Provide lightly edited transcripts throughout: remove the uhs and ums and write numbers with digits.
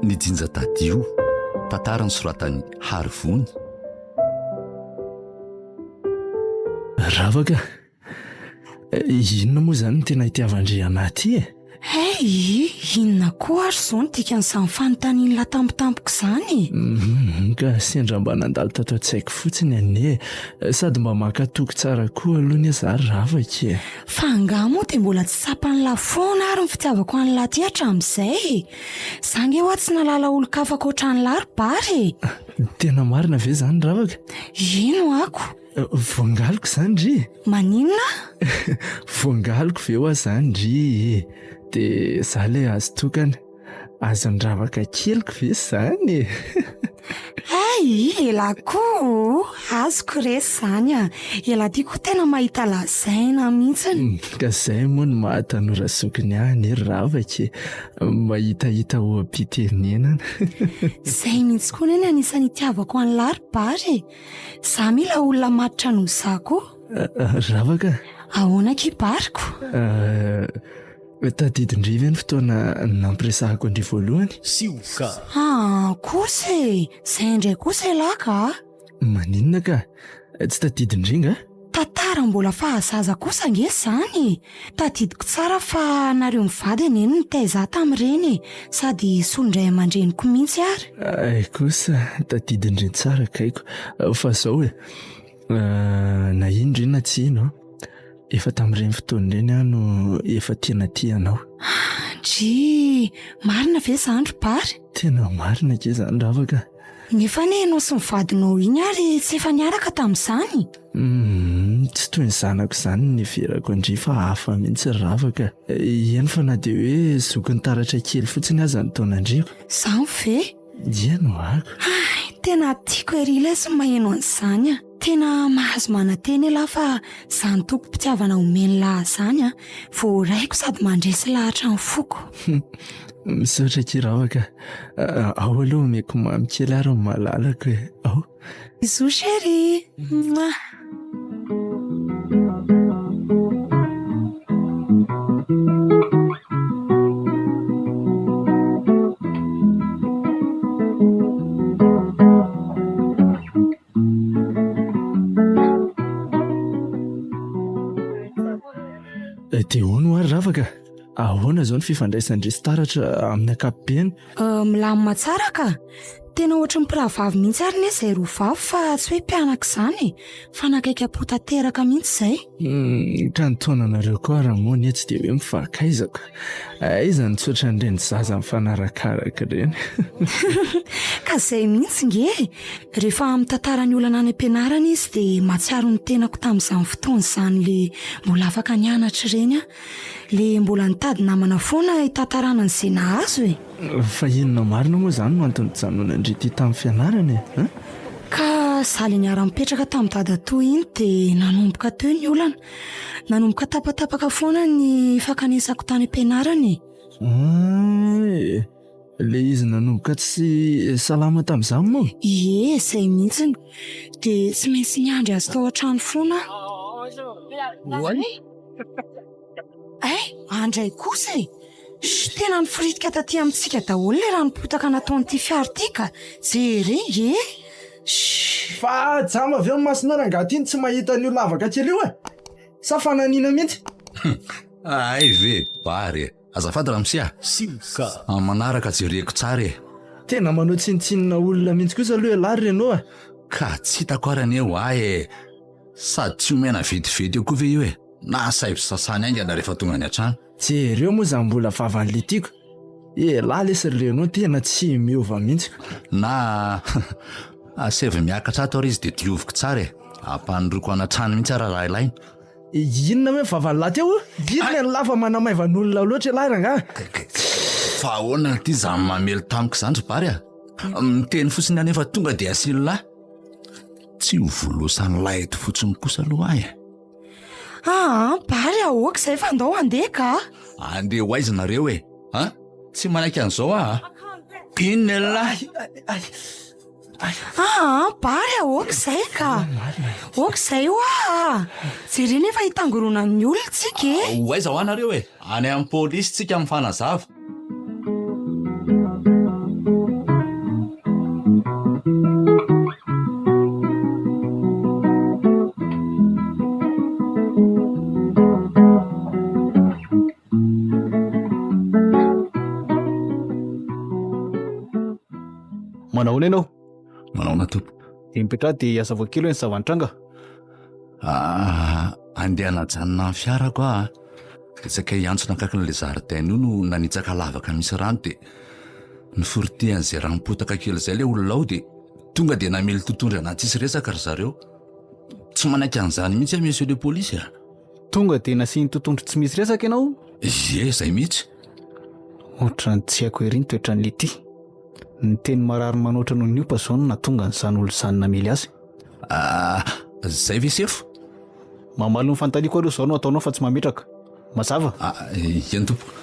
Ny jinja tadio, tantara nosoratan'i Harivony. Ravaka, inona moa izany no tena itiavan-dry anah ity e? Hey, inona koa ary izao no dikan'izany fanontanian'lah tampotampoka izany e? Hum, ka sendra mba nandalo tato an-tsaiko fotsiny anie e. Sady mba maka toky tsara koa aloha anie za ry Ravaka e. Fa angaha moa dia mbola tsy tsapan'lah foana ary ny fitiavako an'lah ity hatramin'izay e? Za nge hoa tsy nahalala olon-kafa ankoatran'lah ry Bary e! Tena marina ve izany Ravaka? Ino ako? Voangaliko izany ndry e! Maninona? Voangaliko ve hoa izany ndry e! Dia za ilay azo tokana. Azon'ny ravaka keliko ve izany e? Hay! Elah koa o! Azoko re izany a! Elah ty koa tena mahita lazaina mihitsiny. Ka izay moa no maha tanora zokiny ahy anie ry ravaka e! Mahitahita oha-pitenenana. Izay mihitsy koa anie no anisan'ny itiavako an'lah ry Bary e! Za mila olona matotra noho za koa. Ravaka. Ahoana akia Bariko? Tadidin-dry ve ny fotoana nampiresahako an-dry voalohany? Sioka. Aa kosa e! Zay indray kosa elah ka! Maninona ka? Tsy tadidin-dry nga? Tantara mbola fahazaza kosa ange izany e! Tadidiko tsara fa nareo mivady anie no nitaiza ahy tamin'ireny e! Sady solon-dray aman-dreniko mihitsy ary. Hay kosa, tadidin-dry tsara kaiko. Fa zao e, na ino re na tsy ino, efa tamin'ireny fotoana ireny aho no efa tena tia anao. Ndry! Marina ve izany ry Bary? Tena marina ange izany Ravaka a! Nefa anie ianao sy ny vadinao iny ary tsy efa niaraka tamin'izany? Humm, tsy toy ny zanako izany ny niheverako an-dry fa hafa mihitsy ry Ravaka. Eny fa na dia hoe zokiny taratra kely fotsiny aza ny taonan-driko. Izany ve? Eny ho'ako. Hay, tena tiako ery lesy ny maheno an'izany a! Tena mahazo manantena elah fa izany tokim-pitiavana omen'lah izany a, voaraiko sady mandresy lahatra ny foko. Misaotra akia Ravaka a. Ao aloha omeko mamy kely ary ny malalako e. Ao. Bisous chérie. Mouah. Dia hono hoa ry Ravaka a. Ahoana izao ny fifandraisan-dry sy Taratra amin'ny ankapobeny? Milamina tsara ka! Tena ohatry ny mpirahavavy mihitsy ary anie izay roa vavy fa tsy hoe mpianaka izany e! Fanakaiky am-po tanteraka mihitsy izay. Ka ny taonanareo koa ary moa anie tsy dia hoe mifankaiza ka! Aiza no tsy ohatran'ireny zaza mifanarakaraka ireny? Ka izay mihitsy nge e! Rehefa mitantara ny olana any am-pianarana izy dia mahatsiaro ny tenako tamin'izany fotoana izany le mbola afaka nianatra ireny aho. Le mbola nitady namana foana hitantarana an'izay nahazo e! Fa inona marina moa izany no antony nijanonan-dry ity tamin'ny fianarana e? An? Ka za le niara-nipetraka tamin'i dadatoa iny dia nanomboka teo ny olana. Nanomboka tapatapaka foana ny fankanesako tany am-pianarana e! Hay! Le izy nanomboka tsy salama tamin'izany moa? Ie, izay mihitsiny. Dia tsy maintsy niandry azy tao an-trano foana aho. Oay! Hay, andray kosa e! Sh, tena niforitika taty amintsika daholo ilay ranom-potaka nataon'ity fiara ity ka! Jereo nge! Sh! Fa jamba ve ny masonao rangahy ty no tsy mahita an'io lavaka kely io e? Sa fananiana mihitsy? Hay ve Bary e! Azafady ramose a! Sioka. Amin'ny manaraka jereko tsara e! Tena manao tsinontsinona olona mihitsy kosa aloha ialahy ry Renaud a! Ka tsy hitako ary anie ho ahy e! Sady tsy omena vetivety eo koa ve io e? Na asaivo sasany haingana rehefa tonga any an-trano. Jereo moa izany mbola vavan'ilay tiako. Elah lesy ry Renaud tena tsy miova mihitsy. Na asaivo miakatra ato ary izy dia dioviko tsara e! Ampanoroiko any an-trano mihitsy ary raha ilaina. Inona hoe vavan'lah teo? Inona ny lafa manamaivan'olona loatra elah rangahy? Fa ahoana ity izany mamely tamiko izany ry Bary a? Miteny fotsiny aho nefa tonga dia asian'lah. Tsy ho volosan'lah eto fotsiny kosa aloha aho e. Aa Bary a, ok izay fa ndao handeha ka. Andeha ho aiza nareo e? A? Tsy manaiky an'izao aho a. Inona elah? Aa Bary a, ok izay ka! Ok izay hoa! Jereo nefa hitangoronan'ny olona tsika e! Ho aiza hoa nareo e? Any amin'ny polisy tsika mifanazava. Manao ahoana ianao? Manao ahoana tompoko? Dia mipetraha dia hazavao kely hoe ny zava-nitranga. Ah, andeha hanajanona ny fiarako aho. Betsaka hiantsona akaikin'ilay zaridaina io no nanitsaka lavaka misy rano dia niforotihan'izay ranom-potaka kely izay ilay olona ao dia tonga dia namely totohondry anahy tsisy resaka ry zareo. Tsy manaiky an'izany mihitsy aho monsieur le police a. Tonga dia nasiany totohondry tsy misy resaka ianao? Ie, izay mihitsy. Ohatran'ny tsy haiko ery ny toetran'i Letty. Ny teny marary manoatra noho ny opa izao no nahatonga an'izany olona izany namely azy. Ah, zay ve sefo? Mamaly ny fanontaniako aloha izao no ataonao fa tsy mametraka. Mazava? Ah, eny tompoko.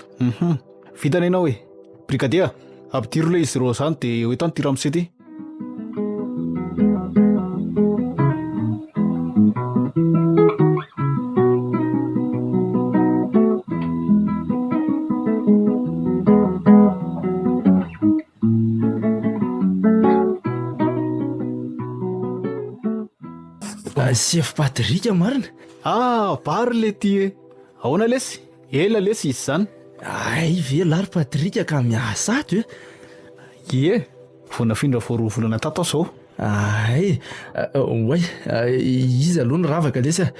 Hum, vitana ianao e. Brigadier, ampidiro ilay izy roa izany dia ho eto any ity ramose ity. Sefo Patrick marina. Ah, bary le ty e. Ahoana lesy? Ela lesy izy izany. Hay ve lahy ry Patrick ka miasa ato e? Ie, vao nafindra vao roa volana tato aho izao. Hay, oay, izy aloha no ravaka lesy a.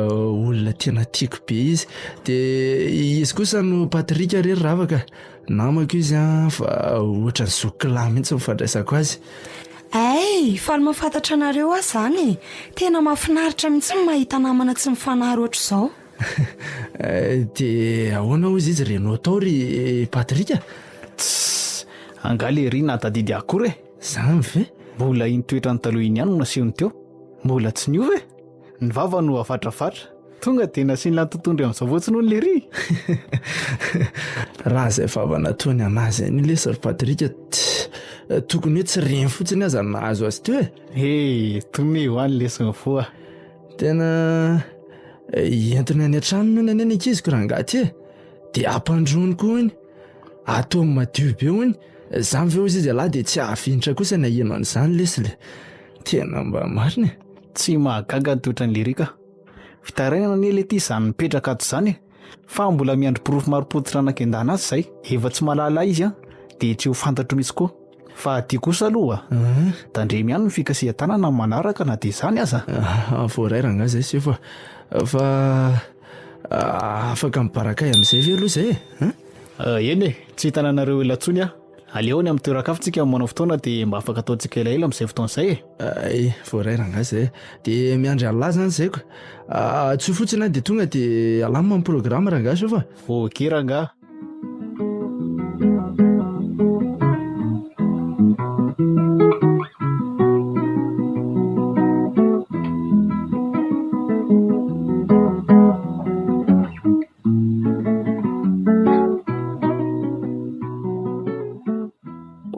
Olona tena tiako be izy. Dia izy kosa no Patrick re ry ravaka. Namako izy an, fa ohatran'ny zokiko lahy mihitsy ny fandraisako azy. Hay, faly mahafantatra anareo aho izany e. Tena mahafinaritra mihitsy ny mahita namana tsy mifanary ohatr'izao. Dia ahoana hozy izy renao tao ry Patrick a? Tssy, angaha lery nahatadidy ahy akory e? Zany ve? Mbola iny toetrany taloha iny ihany no nasehony teo. Mbola tsy niova e! Ny vava no avatravatra. Tonga dia nasiany lantotondry amin'izao fotsiny hono lery. Raha izay vava nataony anazy iny lesy ry Patrick tokony hoe tsy reny fotsiny aza no nahazo azy teo e! He, tony ho any lesy ny fo a! Tena entiny any an-tranony hono anie ny ankiziko rangahy ty e! Dia ampandroany koa hono. Ataony madio be hono. Zany ve hozy izy ialahy dia tsy hahafinitra kosa ny haheno an'izany lesy le. Tena mba marina e. Tsy mahagaga ny toetran'i Lery ka. Fitarainana anie lety izany mipetraka ato izany e. Fa mbola miandry porofo marim-pototra hanakendana azy izay. Efa tsy mahalala ahy izy an, dia tsy ho fantatro mihitsy koa. Fa aty kosa aloha, tandremo ihany ny fikasihan-tanana amin'ny manaraka na dia izany aza. Voaray rangahy izay sefo a. Fa afaka mibarakay amin'izay ve aloha izay e? Eny e, tsy hitana anareo ela intsony aho. Aleo any amin'ny toeran-kafa tsika manao fotoana dia mba afaka ataontsika elaela amin'izay fotoana izay e. Ay, voaray rangahy izay. Dia miandry an'lah izany izay ko. Antsoy fotsiny aho dia tonga dia alamina ny programme rangahy sao fa. Ok rangahy.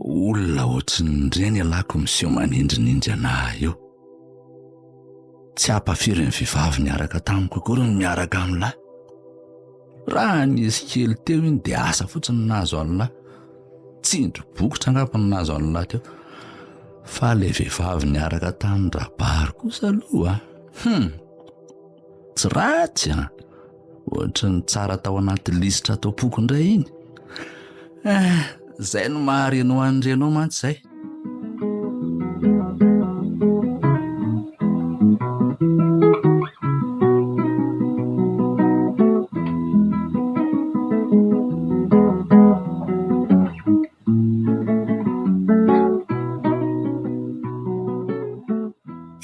Olona ohatrin'ireny ialahy ko miseho manindrinindry anah eo. Tsy hampafiry ny vehivavy niaraka tamiko akory ny miaraka amin'lahy. Raha nisy kely teo iny dia asa fotsiny no nahazo an'lahy. Tsindry bokotra angamba no nahazo an'lahy teo. Fa ilay vehivavy niaraka tamin-dRabary kosa aloha, hum! Tsy ratsy an! Ohatry ny tsara tao anaty lisitra ato am-poko indray iny. Eh, izay no maha-reno an'i Reno mantsy izay.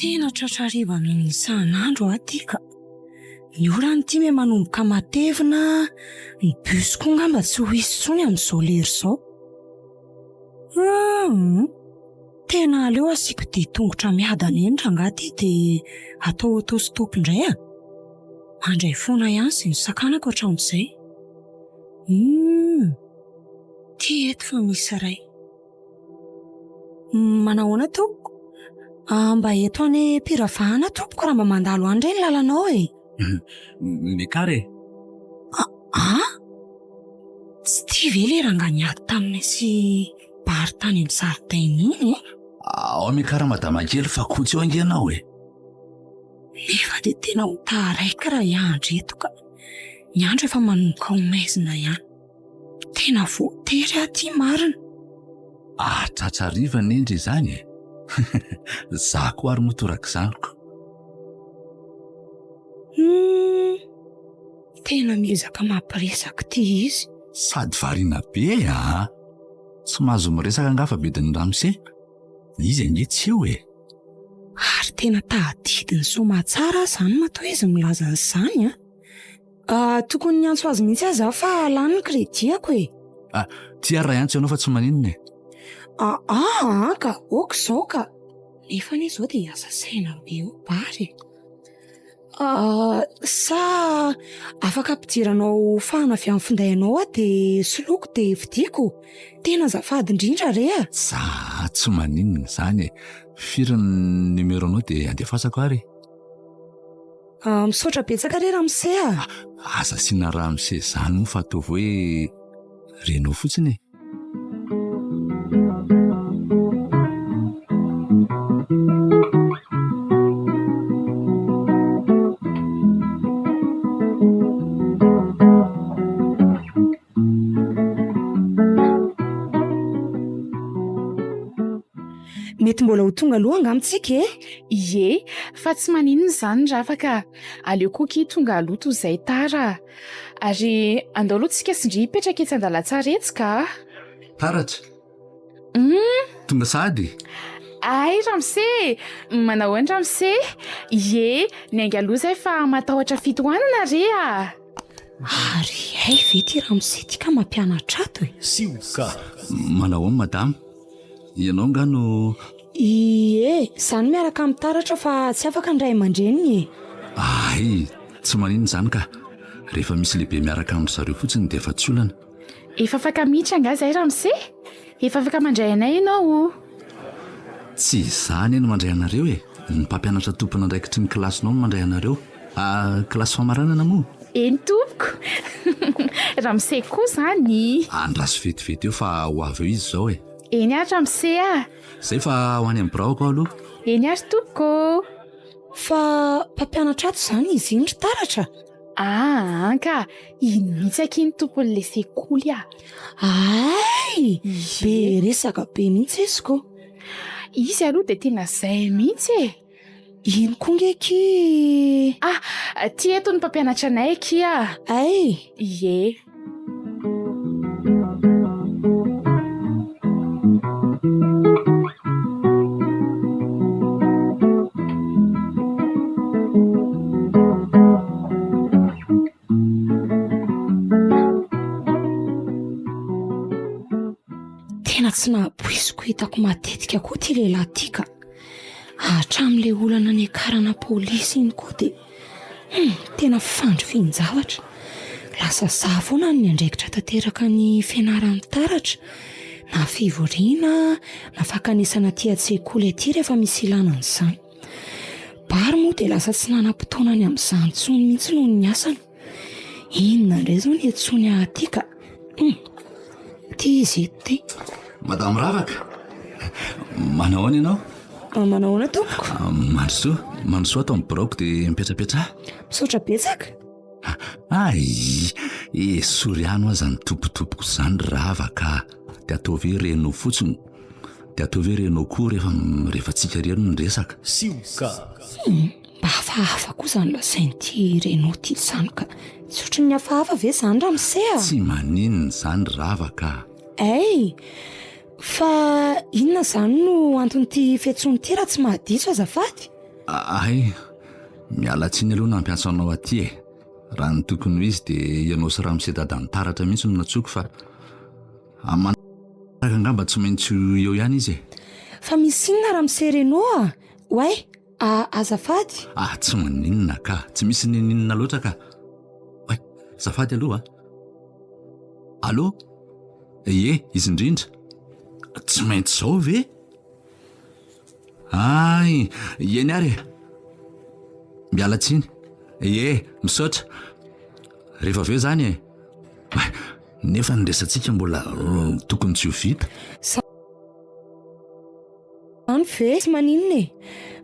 Tena tratra hariva noho ny isan'andro aho ity ka. Ny orana ity miha manomboka matevina, ny bus koa angamba tsy ho hisy intsony amin'izao lera izao. Humm! Tena aleo asiako dia tongotra miadana eny rangahy ity dia atao auto-stop indray a! Mandray foana ihany izay nosakanako hatramin'izay. Humm! Ity eto fa misy iray. Manahoana tompoko? Ah, mba eto any am-piravahana tompoko raha mba mandalo any re ny lalanao e. Miakara e. Ah! Tsy ity ve ilay rangahy niady taminay sy Bary tany amin'ny zaridaina iny e? Ao miakara madama kely fa kotsy eo ange ianao e. Nefa dia tena ho taraiky raha hiandry eto ka. Ny andro efa manomboka ho maizina ihany. Tena voatery aho ity marina. Ah, tratra hariva anie ndry izany e. Za koa ary moa torak'izany ko. Hum, tena miezaka mampiresaka ity izy. Sady variana be a! Tsy mahazo miresaka angaha fa bedin'ny ramose? Izy ange tsy eo e! Ary tena tadidiny soamatsara aho izany matoa izy milaza an'izany an! Ah, tokony niantso azy mihitsy aza aho fa lany ny crédit-ako e! Ah, ty ary raha hiantso ianao fa tsy maninona e! Ah ah ka, ok izao ka! Nefa anie izao dia hiasa saina be eo Bary e! Ah, sa afaka ampidiranao fahana avy amin'ny finday anao aho dia soloiko dia vidiako? Tena azafady indrindra re a! Za tsy maninona izany e! Firy ny numéro-nao dia andefasako ary e! Ah, misaotra betsaka re ramose a! Aza asiana ramose izany moa fa ataovy hoe Renaud fotsiny e! Mety mbola ho tonga aloha angamba tsika e? Ie, fa tsy maninona izany Ravaka a! Aleo koa akia tonga aloha toy izay tara a! Ary andao aloha tsika sy ndry hipetraka etsy andalantsara etsy ka! Taratra! Hum! Tonga sahady e! Hay ramose e! Manao ahoana ramose? Ie, niainga aloha izay fa matahotra fitohanana re a! Ary hay ve ity ramose ity ka mampianatra ato e? Sioka! Manao ahoana madama? Ianao angaha no. Ie, izaho no miaraka amin'i Taratra fa tsy afaka ny ray aman-dreniny e! Hay, tsy maninona izany ka! Rehefa misy lehibe miaraka amin-dry zareo fotsiny dia efa tsy olana. Efa afaka miditra angaha izay ramose? Efa afaka mandray anay ianao o! Tsy izaho anie no mandray anareo e! Ny mpampianatra tompon'andraikitry ny kilasinao no mandray anareo. Ah, kilasy famaranana moa? Eny tompoko! Ramose koa izany! Andraso vetivety eo fa ho avy eo izy izao e! Eny ary ramose a! Izay fa ho any amin'ny biraoko aho aloha. Eny ary tompoko ô! Fa mpampianatra ato izany izy iny ry Taratra? Aa ka! Iny mihitsy akia ny tompon'ilay sekoly a! Hay! Be resaka be mihitsy izy ko! Izy aloha dia tena izay mihitsy e! Ino koa nge akia? Ah! Ty eto ny mpampianatra anay akia! Hay! Ie. Tena tsy nahapoiziko hitako matetika koa ity lehilahy ity ka. Hatramin'ilay olana niakarana polisy iny koa dia hum, tena fandrifian-javatra. Lasa za foana no niandraikitra tanteraka ny fianaran'ny taratra, na fivoriana, na fankanesana aty an-tsekoly aty rehefa misy ilana an'izany. Bary moa dia lasa tsy nanam-potoana ny amin'izany intsony mihitsy noho ny asany. Inona indray izao ny iantsoany ahy aty ka? Hum, ity izy eto ity. Madame Ravaka, manao ahoana ianao? Ah, manao ahoana tompoko? Ah, mandrosoa, mandrosoa ato amin'ny biraoko dia mipetrapetraha. Misaotra betsaka. Ay, esory ihany hoa izany tompotompoko izany Ravaka. Dia ataovy hoe renao fotsiny. Dia ataovy hoe renao koa rehefa rehefa tsika irery no miresaka. Sioka. Hum, mba hafahafa koa izany lazain'ity Renaud ity izany ka. Tsy ohatry ny hafahafa ve izany ramose a? Tsy maninona izany Ravaka a. Ay! Fa inona izany no anton'ity fiantsoana ity raha tsy mahadiso azafady? Ay, miala tsiny aloha nampiantso anao aty e. Raha ny tokony ho izy dia ianao sy ramose dadan'i Taratra mihitsy no nantsoiko fa amin'ny manaraka angamba tsy maintsy ho eo ihany izy e. Fa misy inona ramose Renaud a? Oay, azafady. Ah, tsy maninona ka, tsy misy ninininona loatra ka. Oay, azafady aloha a. Allô? Ie, izy indrindra. Tsy maintsy izao ve? Hay, eny ary e. Miala tsiny. Ie, misaotra. Rehefa avy eo izany e. Nefa ny resatsika mbola tokony tsy ho vita. Zany ve? Tsy maninona e!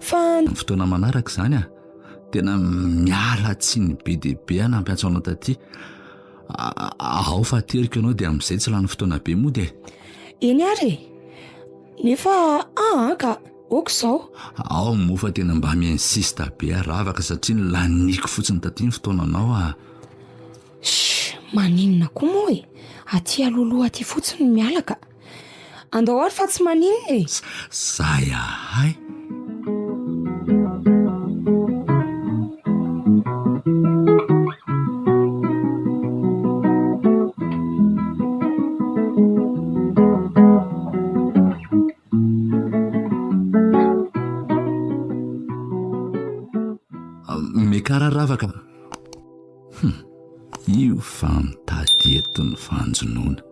Fa. Amin'ny fotoana manaraka izany a! Tena miala tsiny be dia be aho nampiantso anao taty. Ao fa ateriko ianao dia amin'izay tsy lany fotoana be mody e! Eny ary e! Nefa aa ka! Ok izao. Ao moa fa tena mba mi-insiste be aho ravaka satria nolaniko fotsiny taty ny fotoananao a! Shh! Maninona koa moa e! Aty alohaloha aty fotsiny no miala ka! Andao ary fa tsy maninona e! Zay ahay! Mekara ravaka. Hum, io fa mitady eto ny fanjonoana.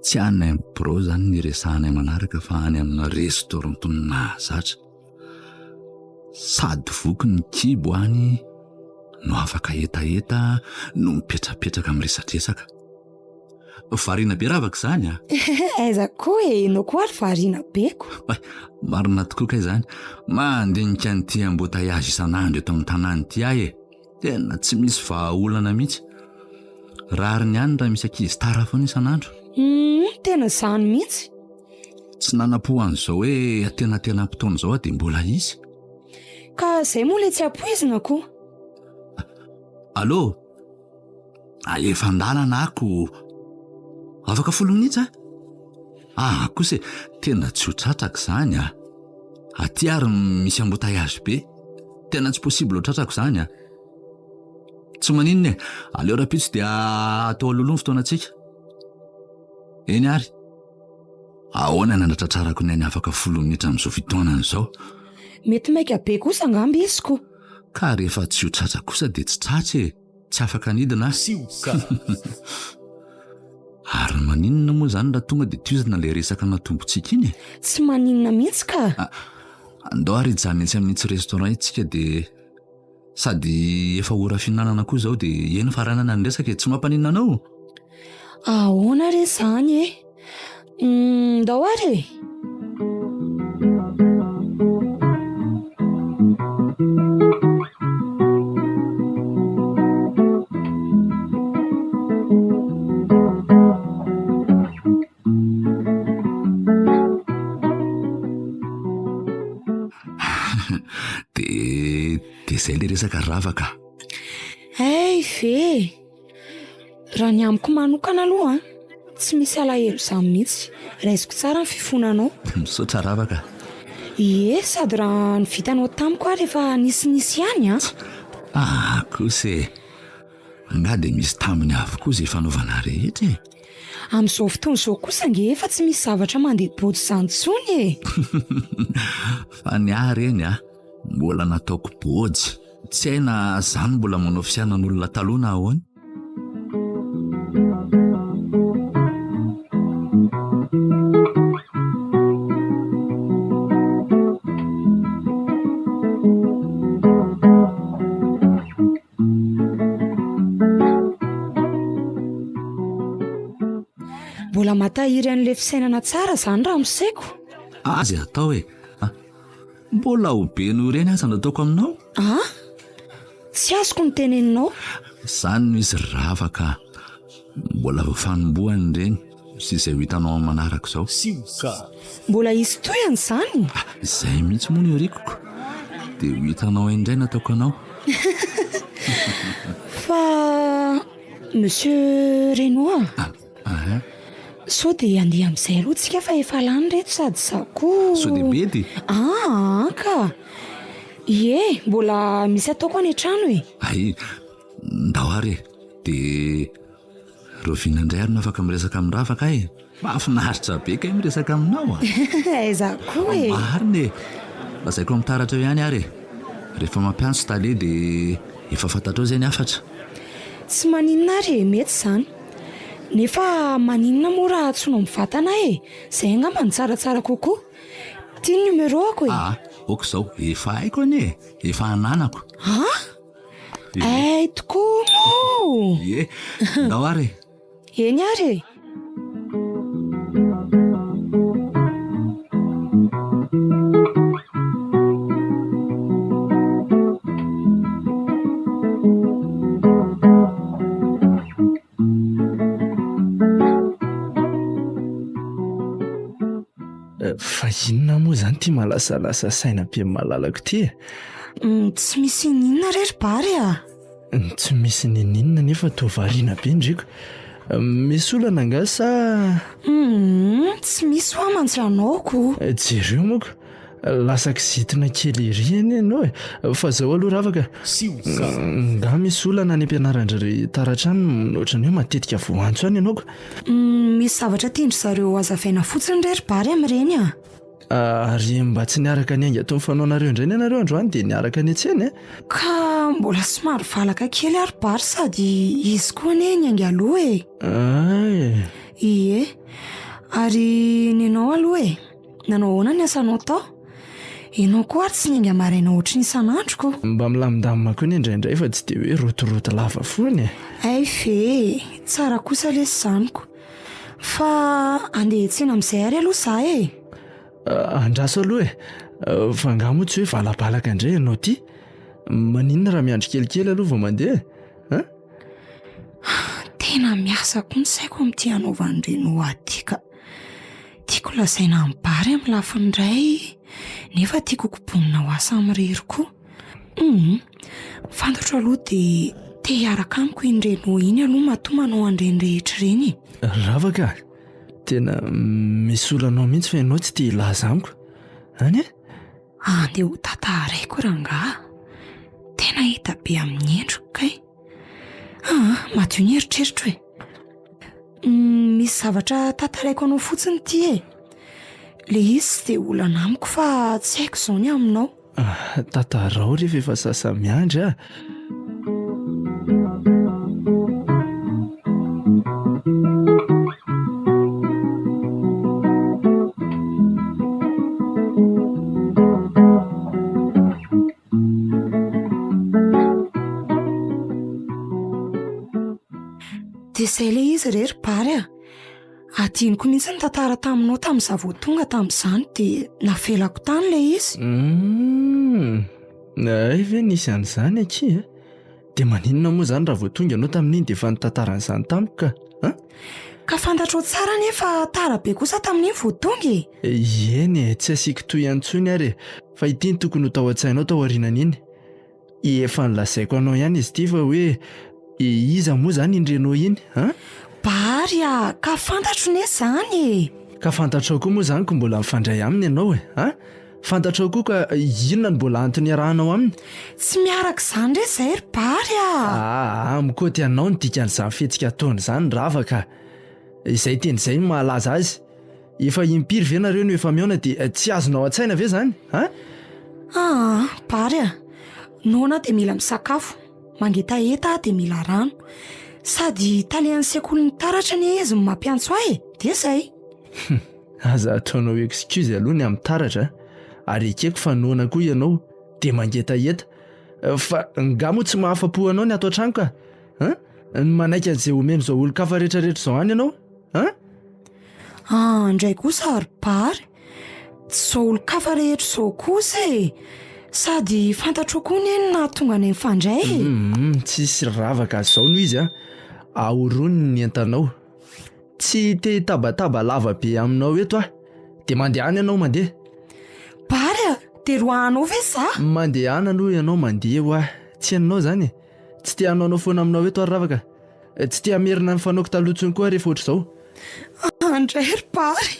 Tsy any amin'ny birao izany ny iresahanay manaraka fa any amina restaurant toy ny mahazatra. Sady voky ny kibo any no afaka hetaheta no mipetrapetraka miresadresaka. Variana be ravaka izany a! Aiza koa e, ianao koa ary variana be ko. Marina tokoa kay izany. Mandinika an'ity embouteillage isan'andro eto amin'ny tanàna ity aho e. Tena tsy misy vahaolana mihitsy. Rariny ihany raha misy ankizy tara foana isan'andro. Humm, tena izany mihitsy. Tsy nanam-po an'izao hoe antenatenam-potoana izao aho dia mbola hisy. Ka izay moa ilay tsy ampoizina ko. Allô? Alefa an-dalana aho ko. Afaka folo minitra? Ah kosa e, tena tsy ho tratrako izany a. Aty ary misy embouteillage be. Tena tsy possible ho tratrako izany a. Tsy maninona e, aleo rahampitso dia atao alohaloha ny fotoanantsika. Eny ary. Ahoana ny hanatratrarako ny ainy afaka folo minitra amin'izao fitaonana izao? Mety maika be kosa angamba izy ko. Ka rehefa tsy ho tratra kosa dia tsy tratra e! Tsy afaka nidina aho. Ary maninona moa izany raha tonga dia tohizana ilay resaka natombontsika iny e? Tsy maninona mihitsy ka! Andao ary hijanona etsy amin'itsy restaurant itsy tsika dia sady efa ora fihinanana koa izao dia eny faranana ny resaka e! Tsy mampaninona anao? Ahoana re izany e? Ndao ary e! Dia dia izay ilay resaka rava ka. Hay ve e! Raha ny amiko manokana aloha an, tsy misy alahelo izany mihitsy. Raisiko tsara ny fifonanao. Misaotra ravaka. Ie, sady raha ny vitanao tamiko ary efa nisinisy ihany an. Ah kosa e! Angaha dia misy tambiny avokoa izay fanaovana rehetra e! Amin'izao fotoana izao kosa ange efa tsy misy zavatra mandeha bôjo izany intsony e! Fa ny ahy reny a, mbola nataoko bôjy. Tsy hay na za no mbola manao fisainan'olona taloha na ahoana. Mbola matahiry an'ilay fisainana tsara izany ramoseko. Azy atao e! Mbola ho be noho ireny aza no ataoko aminao. An? Tsy azoko ny teneninao. Izany no izy ry Rava ka. Mbola vao fanombohany ireny sy izay ho hitanao amin'ny manaraka izao. Sioka. Mbola hisy tohiny izany? Izay mihitsy moa no iriko. Dia ho hitanao indray ny ataoko anao. Fa Monsieur Renaud a! Aha. Sao dia handeha amin'izay aloha tsika fa efa lany ireto sady izaho koa. Sao dia bedy? Aa ka! Ie, mbola misy ataoko any an-trano e. Hay, ndao ary e. Dia rahoviana indray ary no afaka miresaka amin'i Rava kay e? Mahafinaritra be kay miresaka aminao a! Aiza koa e! Marina e! Lazaiko amin'ny taratra eo ihany ary e! Rehefa mampiantso tale dia efa fantatrao izay ny hafatra. Tsy maninona ary e, mety izany. Nefa maninona moa raha antsoinao mivantana aho e? Izay angamba no tsaratsara kokoa. Ity ny numéro-ako e. Aa, ok izao, efa haiko anie e, efa ananako. An? Hay tokoa moa! Ie, ndao ary e. Eny ary e. Fa inona moa izany ity mahalasalasa saina be malalako ity e? Mm, tsy misy ininona re ry Bary a! Tsy misy ninininona nefa toa variana be ndriko. Misy olana angaha sa? Humm, tsy misy hoa mantsy anao ko. Jereo moa ko, lasa kizitina kely ery anie ianao e. Fa zao aloha ravaka, nga misy olana any am-pianaran-dry ry Taratra any ohatran'ny hoe matetika voaantso any ianao ko. Misy zavatra tian-dry zareo hazavaina fotsiny re ry Bary amin'ireny a. Ary mba tsy niaraka niainga toy ny fanaonareo indray ny anareo androany dia niaraka niantsena e? Ka mbola somary valaka kely ary Bary sady izy koa anie niainga aloha e! Ay! Ie. Ary nenao aloha e! Nanao ahoana ny asanao tao? Ianao koa ary tsy niainga maraina ohatry ny isan'andro ko! Mba milamindamina koa anie indraindray fa tsy dia hoe rotoroto lava foana e! Hay ve e! Tsara kosa lesy izany ko! Fa andeha hiantsena amin'izay ary aloha za e! Andraso aloha e! Fa angaha moa tsy hoe valabalaka indray ianao ity? Maninona raha miandry kelikely aloha vao mandeha e? An? Tena miasa koa ny saiko amin'ity hanaovan'i Renaud ahy ity ka. Tiako lazaina amin'i Bary amin'ny lafiny iray nefa tiako hokobonina ho ahy samirery koa. Humm, fantatro aloha dia te hiaraka amiko iny Renaud iny aloha matoa manao an'ireny rehetra ireny e. Ravaka a! Tena misy olana ao mihitsy fa ianao tsy te hilaza amiko. Any e? Andeha ho tantaraiko rangaha. Tena hita be amin'ny endriko kay. Aa, madio ny eritreritro e. Misy zavatra tantaraiko anao fotsiny ity e. Le izy tsy dia olana amiko fa tsy haiko izao ny aminao. Ah, tantarao re fa efa sasa-miandry ah. Dia izay ilay izy re ry Bary a! Adinoko mihitsy ny tantara taminao tamin'izaho vao tonga tamin'izany dia navelako tany ilay izy. Humm, hay ve nisy an'izany akia e? Dia maninona moa izany raha vao tonga ianao tamin'iny dia efa nitantara an'izany tamiko ka? An? Ka fantatrao tsara anie fa tara be kosa tamin'iny vao tonga e! Eny e, tsy asiako tohiny intsony ary e, fa ity no tokony ho tao an-tsainao tao aorianan'iny. Efa nolazaiko anao ihany izy ity fa hoe iza moa izany iny Renaud iny an? Bary a! Ka fantatro ne izany e! Ka fantatrao koa moa izany ko mbola mifandray aminy ianao e! An? Fantatrao koa ka inona no mbola antony iarahanao aminy? Tsy miaraka izany re izay ry Bary a! Aa, mikaoty anao ny dikan'izany fihetsika ataony izany Rava ka! Izay teny izay no mahalaza azy. Efa impiry ve nareo no efa mihaona dia tsy azonao an-tsaina ve zany an? Aa, Bary a! Noana aho dia mila misakafo, mangetaheta aho dia mila rano. Sady talehan'ny sekolin'ny taratra anie izy no mampiantso ahy e! Dia zay. Aza ataonao excuse aloha ny amin'ny taratra a! Ary ekeko fa noana koa ianao dia mangetaheta. Fa nga moa tsy mahafa-po anao ny ato an-trano ka? An? Ny manaiky an'izay omen'izao olon-kafa rehetrarehetra izao any ianao? An? Ah, ndray kosa ry Bary, tsy izao olon-kafa rehetra izao kosa e! Sady fantatrao koa anie ny nahatonga anay nifandray e! Hum, tsisy ravaka zao no izy a! Ahorony ny entanao. Tsy te hitabataba lava be aminao eto aho. Dia mandehana ianao mandeha. Bary a! Dia roahanao ve za? Mandehana aloha ianao mandeha hoa. Tsy henonao izany e! Tsy te hanaonao foana aminao eto aho ry ravaka. Tsy te hamerina ny fanaoko taloha intsony koa aho rehefa ohatr'izao. Andray ry Bary.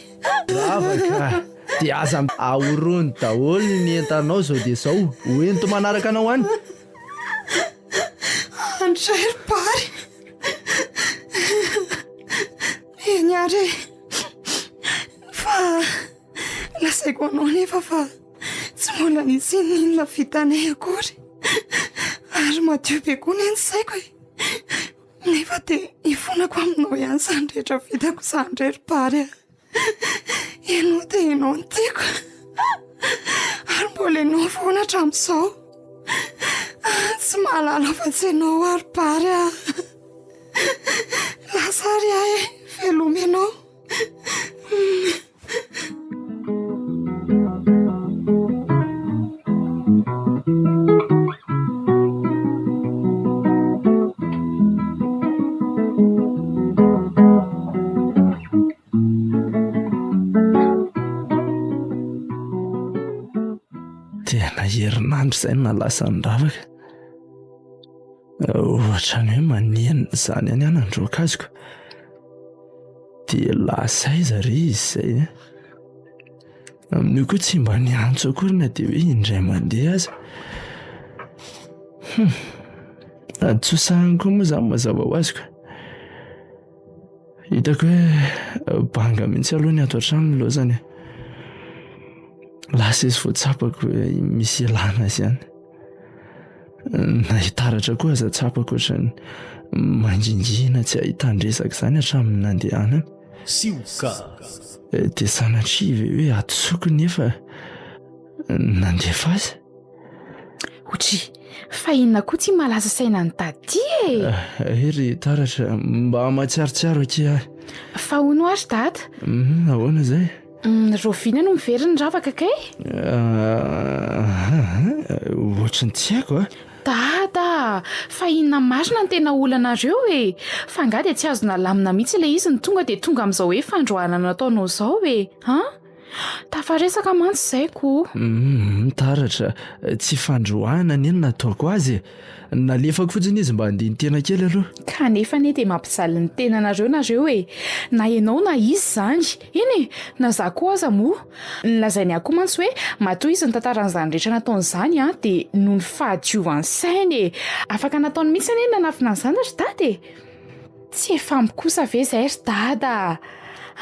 Ravaka, dia aza ahorony daholo ny entanao izao dia izao. Ho ento manaraka anao any. Andray ry Bary. Eny ary e. Fa lazaiko anao anefa fa tsy mbola nisy n'inona vitanay akory. Ary madio be koa anie ny saiko e. Nefa dia ifonako aminao ihany izany rehetra vitako izany re ry Bary a. Ianao dia ianao no tiako. Ary mbola ianao foana hatramin'izao. Tsy mahalala afa-tsy ianao aho ry Bary a. Lasa ary aho e, veloma ianao. Tena herinandro izay no nahalasa ny ravaka. Ohatran'ny hoe manenina izany ihany aho nandroaka azy ko. Dia lasa aiza re izy izay e? Amin'io koa tsy mba niantso akory na dia hoe indray mandeha aza. Hum, Antsosahany koa moa izany mazava ho azy ka. Hitako hoe banga mihitsy aloha ny ato an-trano nilaozany e. Lasa izy vao tsapako hoe misy ilana azy ihany. Na hitaratra koa aza tsapako ohatran'ny mangingina tsy ahitan-dresaka izany hatramin'ny nandehanany. Sioka. Dia sanatria ve hoe hadisoako nefa nandefa azy? Otri, fa inona koa ty mahalasa saina an'i Dada e? Eh ry Taratra, mba mahatsiarotsiaro akia ahy. Fa hono ary Dada? Mhm, ahoana izay? Mm, Rahoviana no miverina ny ravaka kay? Ah, ohatry ny tsy haiko a. Dada, fa inona marina ny tena olanareo e? Fa angaha dia tsy azo nalamina mihitsy ilay izy no tonga dia tonga amin'izao hoe fandroahana nataonao izao e? An? Tafaresaka mantsy izay ko. Humm Taratra, tsy fandroahana anie no nataoko azy e! Nalefako fotsiny izy mba handini-tena kely aloha. Kanefa anie dia mampijaly ny tenanareo nareo e! Na ianao na izy izany. Eny e! Na za koa aza moa. Nolazainy ahy koa mantsy hoe matoa izy nitantara an'izany rehetra nataony izany an, dia noho ny fahadiovan'ny sainy e! Afaka nataony mihitsy anie ny nanafina an'izany ry dada e! Tsy efa ampy kosa ve izay ry dada a!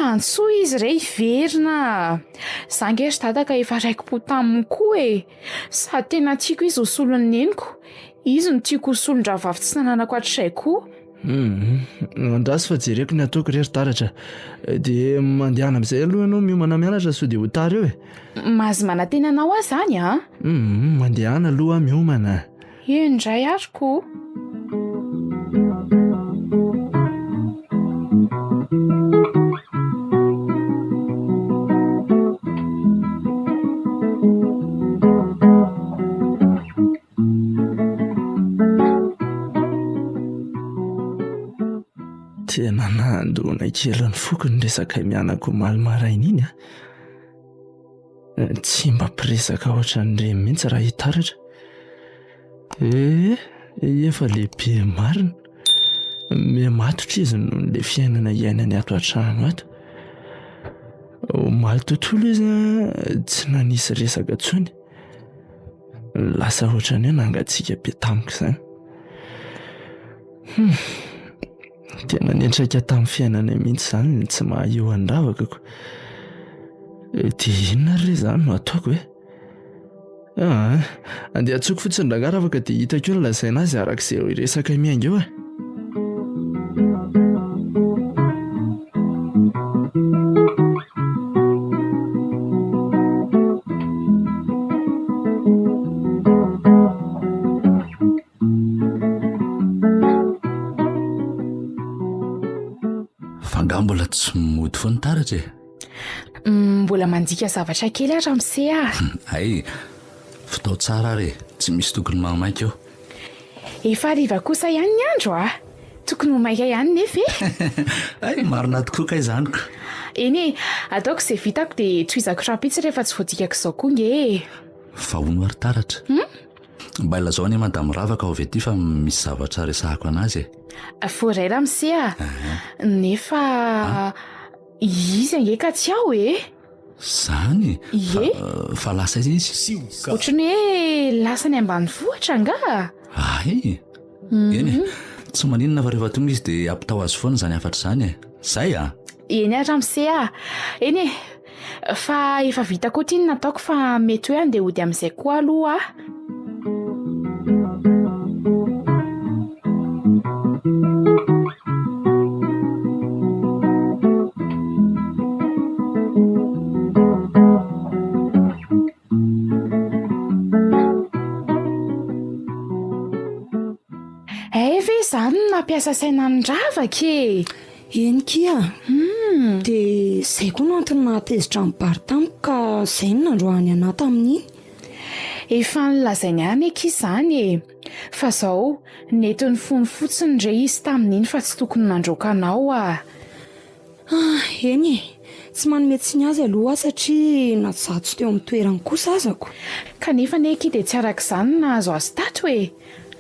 Antsoy izy re hiverina a! Za nge ry dada ka efa raiki-po taminy koa e! Sady tena tiako izy ho solon'ny neniko, izy no tiako ho solon-drahavavy tsy nananako hatrizay koa. Humm, andraso fa jereko ny ataoko re ry Taratra. Dia mandehana amin'izay aloha ianao miomana mianatra sao dia ho tara eo e! Mahazo manantena anao aho izany an! Humm, mandehana aloha miomana. Io indray ary ko. Tena nandona kely ny foko ny resakay mianaka omaly maraina iny a. Tsy mba mpiresaka ohatran'ireny mihitsy raha hitaratra. Eh, efa lehibe marina. Mihamatotra izy noho ilay fiainana iainany ato an-trano ato. Omaly tontolo izy tsy nanisy resaka intsony. Lasa ohatran'ny hoe nangatsiaka be tamiko izany. Hmm. Tena niantraika tamin'ny fiainanay mihitsy izany ny tsy maha eo an'i Ravakako. Dia inona ary re izany no ataoko e? Ah, andeha antsoiko fotsiny rangahy Ravaka dia hitako eo ny lazaina azy araka izay resaka miainga eo e. Fa angaha mbola tsy mody foana taratra e? Mm, mbola mandika zavatra kely aho ramose a. Hay, fitao tsara ary e, tsy misy tokony mahamaika eo. Efa hariva kosa ihany ny andro a. Tokony ho maika ihany nefa e. Hay, marina tokoa kay izany ko. Eny e, ataoko izay vitako dia tohizako rahampitso rehefa tsy voadikako izao koa nge e. Fa hono ary taratra. Hmm? Mba ilazao anie madame Ravaka ao avy aty fa misy zavatra resahako anazy e. Voaray ramose a. Nefa izy ange ka tsy ao e. Zany? Ie. Fa lasa aiza izy? Ohatran'ny hoe lasa any ambanivohitra angaha? Hay. Eny e. Tsy maninona fa rehefa tonga izy dia ampitao azy foana izany hafatra izany e. Zay a. Eny ary ramose a. Eny e. Fa efa vita koa ity ny nataoko fa mety hoe andeha hody amin'izay koa aloha aho. mampiasa saina an'i Ravaka e! Eny kia! Dia izay koa no antony nahatezitra an'i Bary tamiko ka izay no nandroahany anà tamin'iny. Efa nolazainy ahy anie akia izany e! Fa zao, nety ny fony fotsiny re izy tamin'iny fa tsy tokony nandroaka anao ah! Ah, eny e! Tsy manome tsiny azy aloha aho satria na izaho tsy teo amin'ny toerany kosa azako. Kanefa anie akia dia tsy araka izany no nahazo azy tato e!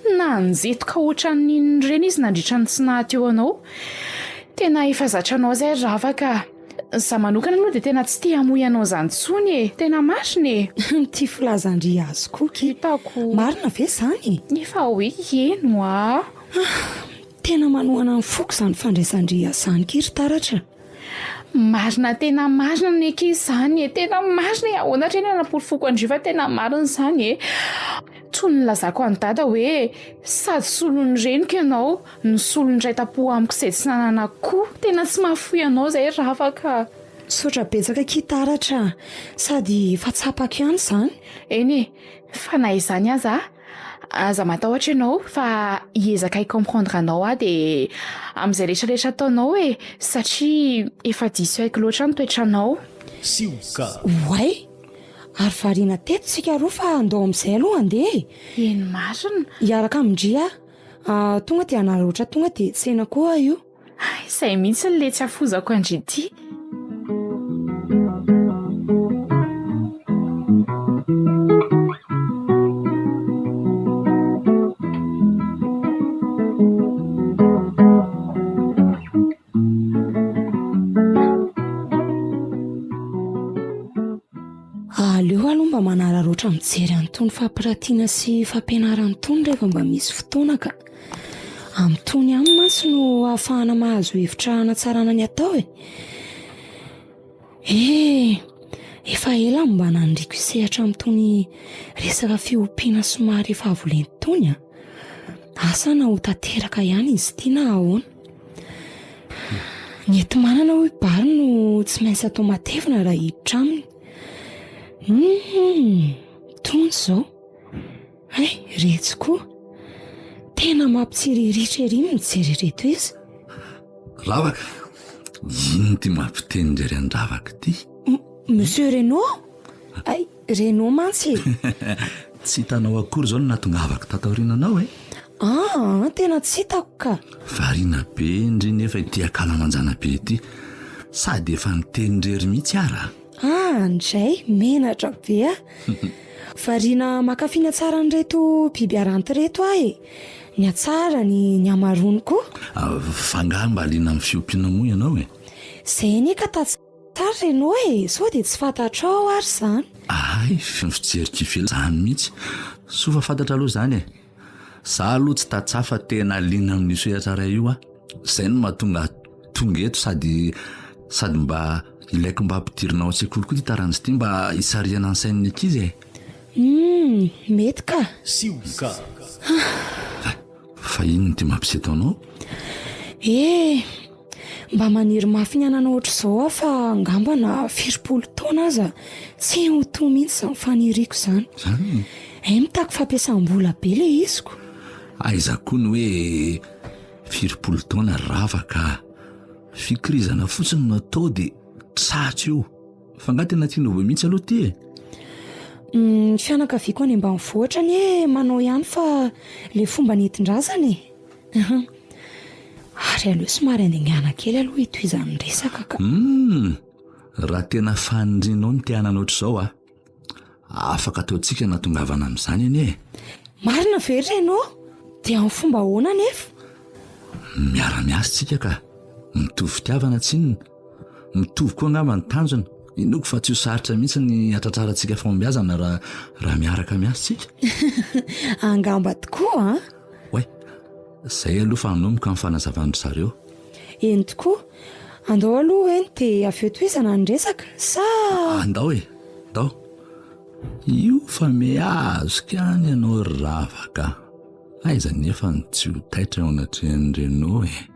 Nanjetoka ohatran'ny inona ireny izy nandritra ny tsy naha teo anao. Tena efa zatra anao izay ry Ravaka a! Izaho manokana aloha dia tena tsy te hamoy anao izany intsony e! Tena marina e! Ity filazan-dry azy koa ki! Hitako. Marina ve izany e? Efa hoe heno a! Tena manohana ny foko izany fandraisan-dry azy izany ki ry Taratra. Marina tena marina ny akia izany e! Tena marina e! Ahoana re ny hanaporofoko an-dry fa tena marina izany e! Toy ny nilazako an'i Dada hoe sady solon'ny reniko ianao no solon'ny iray tampo amiko izay tsy nananako koa. Tena tsy mahafoy anao izay ry Ravaka a! Misaotra betsaka akia Taratra a! Sady efa tsapako ihany izany. Eny e! Fa na izany aza Aza matahotra ianao fa hiezaka hi-comprendre anao aho dia amin'izay rehetra rehetra ataonao e! Satria efa diso haiko loatra ny toetranao. Sioka. Oay! Ary variana teto tsika roa fa andao amin'izay aloha handeha e! Eny marina. Hiaraka amin-dry aho. Tonga dia hanararaotra tonga dia tsena koa aho io. Hay, izay mihitsy le tsy afozako an-dry ity. Aleo aloha mba manararaotra mijery an'itony fampiratiana sy fampianarana itony rehefa mba misy fotoana ka. Amin'itony ihany mantsy no ahafahana mahazo hevitra hanatsarana ny atao e. Eh, efa ela no mba naniriako hisehatra amin'itony resaka fiompiana somary efa avo lenta itony an. Asa na ho tanteraka ihany izy ity na ahoana. Ny enti-manana hoy Bary no tsy maintsy atao matevina raha hiditra aminy. Hum, tony izao. Hay, retsy koa. Tena mampitsiriritra ery ny mijery ireto izy. Ravaka, inona ity mampiteny irery an-dRavaka ity? Monsieur Renaud? Hay, Renaud mantsy e! Tsy hitanao akory izao ny nahatongavako tato aoriananao e! Aa, tena tsy hitako ka! Variana be ndry nefa ity akalamanjana be ity. Sady efa niteny irery mihitsy ara! Ah, ndray, menatra be aho. Variana mankafy ny hatsaran'ireto biby aranty ireto aho e. Ny hatsarany, ny hamaroany koa. Fa angaha mba liana amin'ny fiompiana moa ianao e? Izay anie ka tatsara ry Renaud e, sao dia tsy fantatrao ary izany. Hay, ny fijeriko ivelany izany mihitsy. Soa fa fantatra aloha izany e. Za aloha tsy tantsaha fa tena liana amin'io sehatra iray io aho. Izay no mahatonga ahy tonga eto sady sady mba ilaiko mba ampidirina ao an-tsekoly koa ity taranja ity mba hisarihana ny sain'ny ankizy e. Humm, mety ka. Sioka. Fa inona ity mampiseto anao? Eh! Mba maniry mafy ny hanana ohatr'izao aho fa angamba na firompolo taona aza tsy ho to mihitsy izany faniriako izany. Izany? Hay mitaky fampiasam-bola be ilay iziko. Aiza koa ny hoe firompolo taona ry Ravaka a! Fikirizana fotsiny no atao dia tratra eo. Fa angaha tena tianao be mihitsy aloha ity e? Ny fianakaviako any ambanivohitra anie manao ihany fa ilay fomba nentin-drazana e! Ary aleo somary handingana kely aloha hitohizan'ny resaka ka. Humm! Raha tena fanirianao ny te hanana ohatr'izao a! Afaka ataontsika ny hahatongavana amin'izany anie e! Marina ve ry Renaud? Dia amin'ny fomba ahoana anefa? Miara-miasa tsika ka! Mitovy fitiavana tsinona! Mitovy koa angamba ny tanjona. Inoako fa tsy ho sarotra mihitsy ny hatratrarantsika fahombiazana raha raha miaraka miasa tsika. Angamba tokoa an! Oay! Izay aloha fa hanomboka ny fanazavan-dry zareo. Eny tokoa. Andao aloha eny dia avy eo tohizana ny resaka, sa? Andao e! Andao. Io fa miazoko ihany ianao ry Ravaka a! Aiza anefa no tsy ho taitra eo anatrehan'i Renaud e!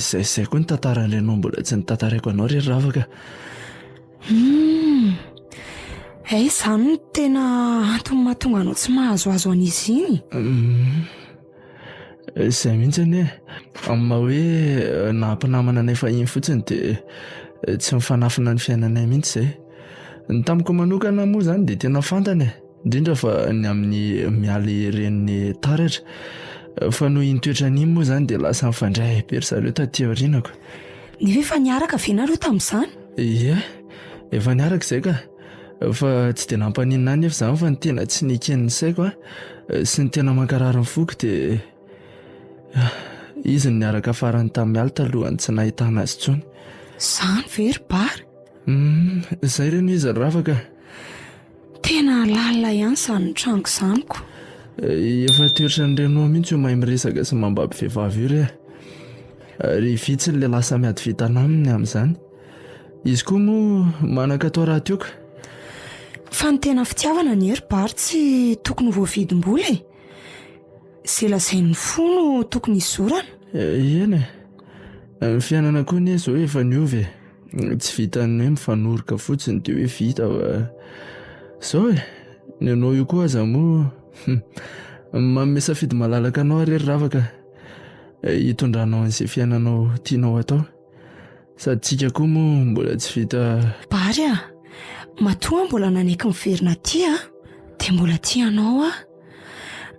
Izay sy izay koa ny tantaran'i Renaud mbola tsy notantaraiko anao ry Rava ka. Humm. Hay izany no tena antony mahatonga anao tsy mahazoazo an'izy iny? Humm. Izay mihitsy anie. Amin'ny maha hoe naha-mpinamana anay fahiny fotsiny dia tsy mifanafina ny fiainanay mihitsy izay. Ny tamiko manokana moa izany dia tena fantany e. Indrindra fa ny amin'ny mialy renin'i Taratra. Fa noho iny toetrany iny moa izany dia lasa nifandray be ry zareo taty aorianako. Nefa efa niaraka ve nareo tamin'izany? Ie, efa niaraka izay ka. Fa tsy dia nampaninona ahy nefa izany fa ny tena tsy neken'ny saiko sy ny tena mankarary ny foko dia izy no niaraka farany tamin'i Mialy talohan'ny tsy nahitana azy intsony. Izany ve ry Bary? Hum, izay re no izy ry Rava ka. Tena lalina ihany izany nitranga izany ko. Efa toetran'i Renaud mihitsy io mahay miresaka sy mambabo vehivavy io re a. Ary vitsy ny lehilahy samy ady vintana aminy amin'izany. Izy koa moa manan-katao rahateo ka. Fa ny tena fitiavana anie ry Bary tsy tokony ho voavidim-bola e. Izay lazain'ny fo no tokony hizorana. Eny e. Ny fiainana koa anie izao efa niova e. Tsy vitan'ny hoe mifanoroka fotsiny dia hoe vita fa izao e, ny anao io koa aza moa manome safidy malalaka anao ary ry Ravaka hitondranao an'izay fiainanao tianao atao. Sady tsika koa moa mbola tsy vita. Bary a! Matoa aho mbola nanaiky miverina aty a, dia mbola tia anao aho.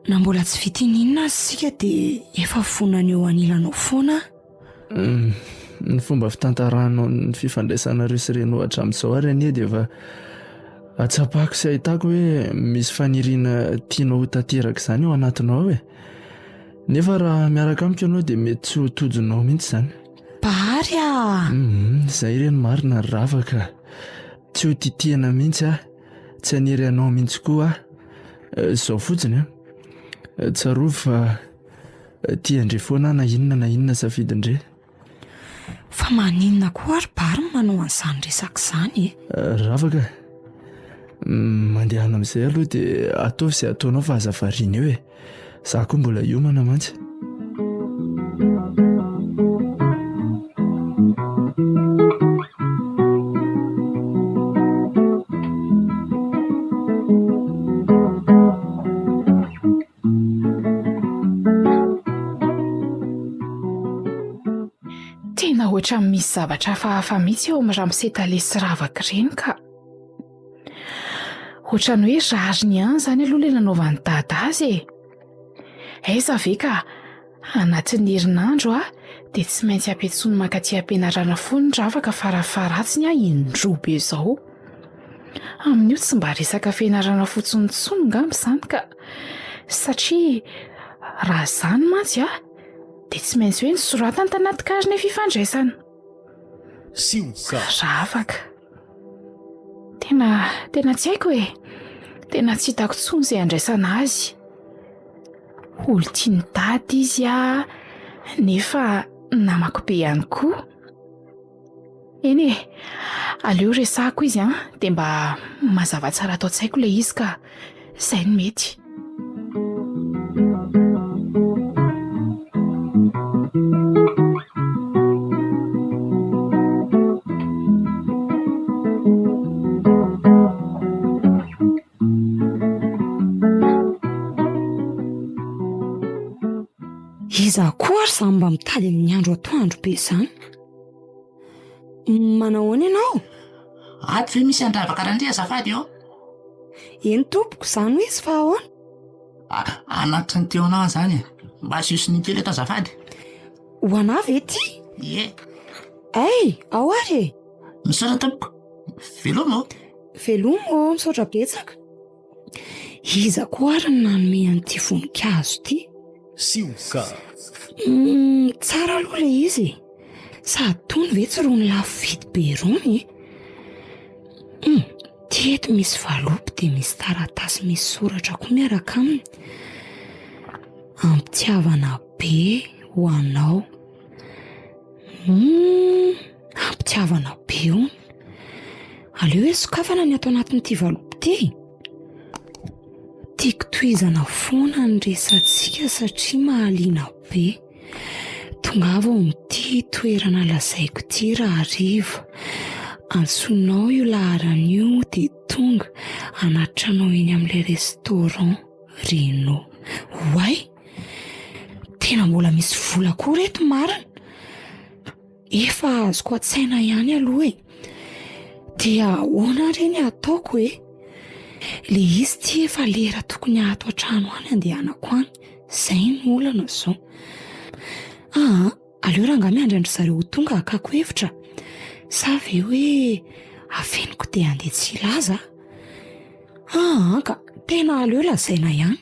Na mbola tsy vita ininona aza isika dia efa vonona ny eo anilanao foana aho. Ny fomba fitantaranao ny fifandraisanareo sy Renaud hatramin'izao ary anie dia efa atsapako sy ahitako hoe misy faniriana tianao ho tanteraka izany ao anatinao ao e. Nefa raha miaraka amiko ianao dia mety tsy ho tojonao mihitsy izany. Bary a! Izay re no marina ry Ravaka. Tsy ho titihana mihitsy aho, tsy hanery anao mihitsy koa aho. Izao fotsiny an, tsarovy fa Tia an-dry foana aho na inona na inona safidin-dry. Fa maninona koa ary Bary no manao an'izany resaka izany e? Ravaka, mandehana amin'izay aloha dia ataovy izay ataonao fa aza variana eo e. Za koa mbola hiomana mantsy. Tena ohatran'ny misy zavatra hafahafa mihitsy eo amin'ny ramose tale sy ravaka ireny ka. Ohatran'ny hoe rariny ihany izany aloha ilay nanaovan'i dada azy e. Aiza ve ka anatin'ny herinandro aho dia tsy maintsy ampiantsoiny mankaty am-pianarana foana ny ravaka farafaharatsiny aho indroa be izao. Amin'io tsy mba resaka fianarana fotsiny intsony angamba izany ka. Satria raha izany mantsy a, dia tsy maintsy hoe nosoratany tanaty karne fifandraisana. Sioka. Ravaka. Tena, tena tsy haiko e. Tena tsy hitako intsony izay handraisana azy. Olon-tian'i dada izy a, nefa namako be ihany koa. Eny e, aleo resahako izy an, dia mba mazava tsara ato an-tsaiko ilay izy ka, izay no mety. Iza koa ary izany mba mitady amin'ny andro atoandro be izany? Manao ahoana ianao? Ato ve misy an-dRavaka Randria azafady ô? Eny tompoko, izany no izy fa ahoana? Anatin'ny teo anao izany e. Mba asio sonia kely eto azafady. Ho anà ve ity? Ie. Ay, ao ary e. Misaotra tompoko. Veloma ô. Veloma ô, misaotra betsaka. Iza koa ary no nanome an'ity voninkazo ity? Sioka. Humm, tsara aloha ilay izy e. Sady tony ve tsy irony lafo vidy be irony e? Humm, ity eto misy valopy dia misy taratasy misy soratra koa miaraka aminy. Ampitiavana be ho anao. Humm, ampitiavana be hono. Aleo hoe sokafana ny ato anatin'ity valopy ity. Tiako tohizana foana ny resatsika satria mahaliana be. Tongava ao amin'ity toerana lazaiko ity rahariva. Antsoinao io laharana io dia tonga hanatitra anao eny amin'ilay restaurant Reno. Oay! Tena mbola misy vola koa reto marina. Efa azoko an-tsaina ihany aloha e. Dia ahoana re ny ataoko e? Le izy ity efa lera tokony ato an-trano any andehanako any. Izay no olana izao. Aa, aleo rangahy miandry an-dry zareo ho tonga hakako hevitra. Sa ve hoe afeniko dia handeha tsy hilaza? Aa ka, tena aleo lazaina ihany.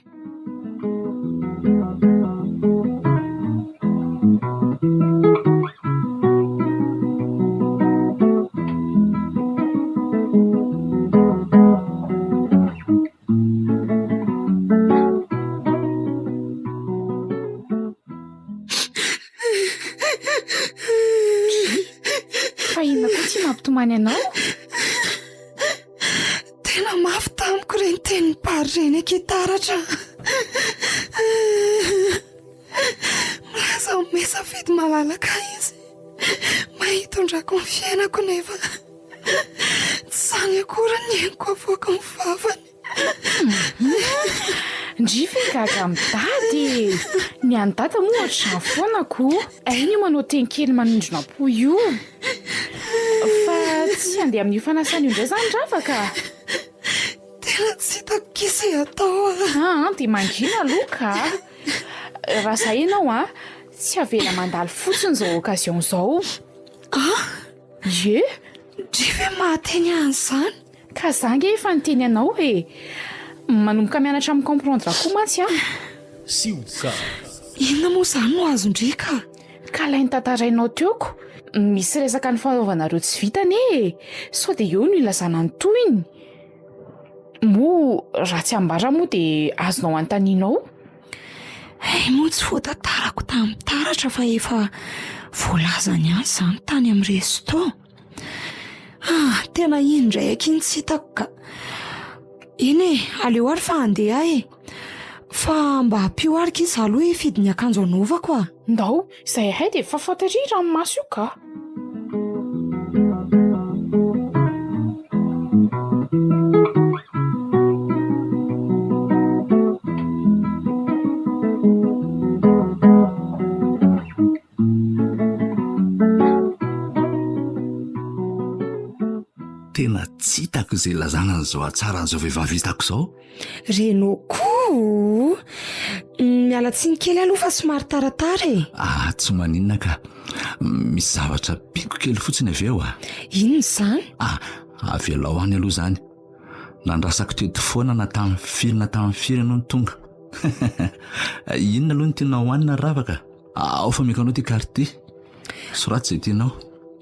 Fa inona koa tsy mampitomany anao? Tena mafy tamiko ireny tenin'i Bary ireny ankitaratra. Milaza hanome safidy malalaka ahy izy mba hitondrako ny fiainako nefa tsy izany akory ny henoko avoaky ny vavany. Ndry ve gaga amin'i Dada e! Ny an'i Dada moa ohatr'izany foana ko! Hainy io manao teny kely manindrona am-po io. Fa tsy handeha amin'io fanasana io indray izany Ravaka? Tena tsy hitako ki izay atao a! Aa dia mangina aloha ka! Raha izaho ianao an, tsy avela mandalo fotsiny izao occasion izao. Ah! Ie! Ndry ve mahateny an'izany? Ka za nge efa niteny anao e! Manomboka mianatra mi-comprendre koa mantsy aho. Sioka. Inona moa izany no azon-dry ka? Ka ilay notantarainao teo ko, misy resaka nifanaovanareo tsy vita anie e! Sao dia eo no ilazana ny tohiny? Moa raha tsy ambara moa dia azonao anontaniana ao? Hay moa tsy voatantarako tamin'ny taratra fa efa voalazany ihany izany tany amin'ny resto. Ah, tena iny indray akia no tsy hitako ka. Eny e, aleo ary fa handeha aho e. Fa mba ampio ary akia za aloha hifidy ny akanjo hanaovako a. Ndao, izay hay dia fafao tery ranomaso io ka. Tena tsy hitako izay ilazana an'izao hatsaran'izao vehivavy hitako izao. Renaud koa! Miala tsiny kely aloha fa somary taratara e. Ah, tsy maninona ka. Misy zavatra ampiako kely fotsiny avy eo ah. Inona izany? Ah, avelao any aloha izany. Nandrasako teto foana na tamin'ny firy na tamin'ny firy ianao no tonga. Inona aloha no tianao hohanina ry Ravaka? Ao fa omeko anao ity carte ity. Soraty izay tianao.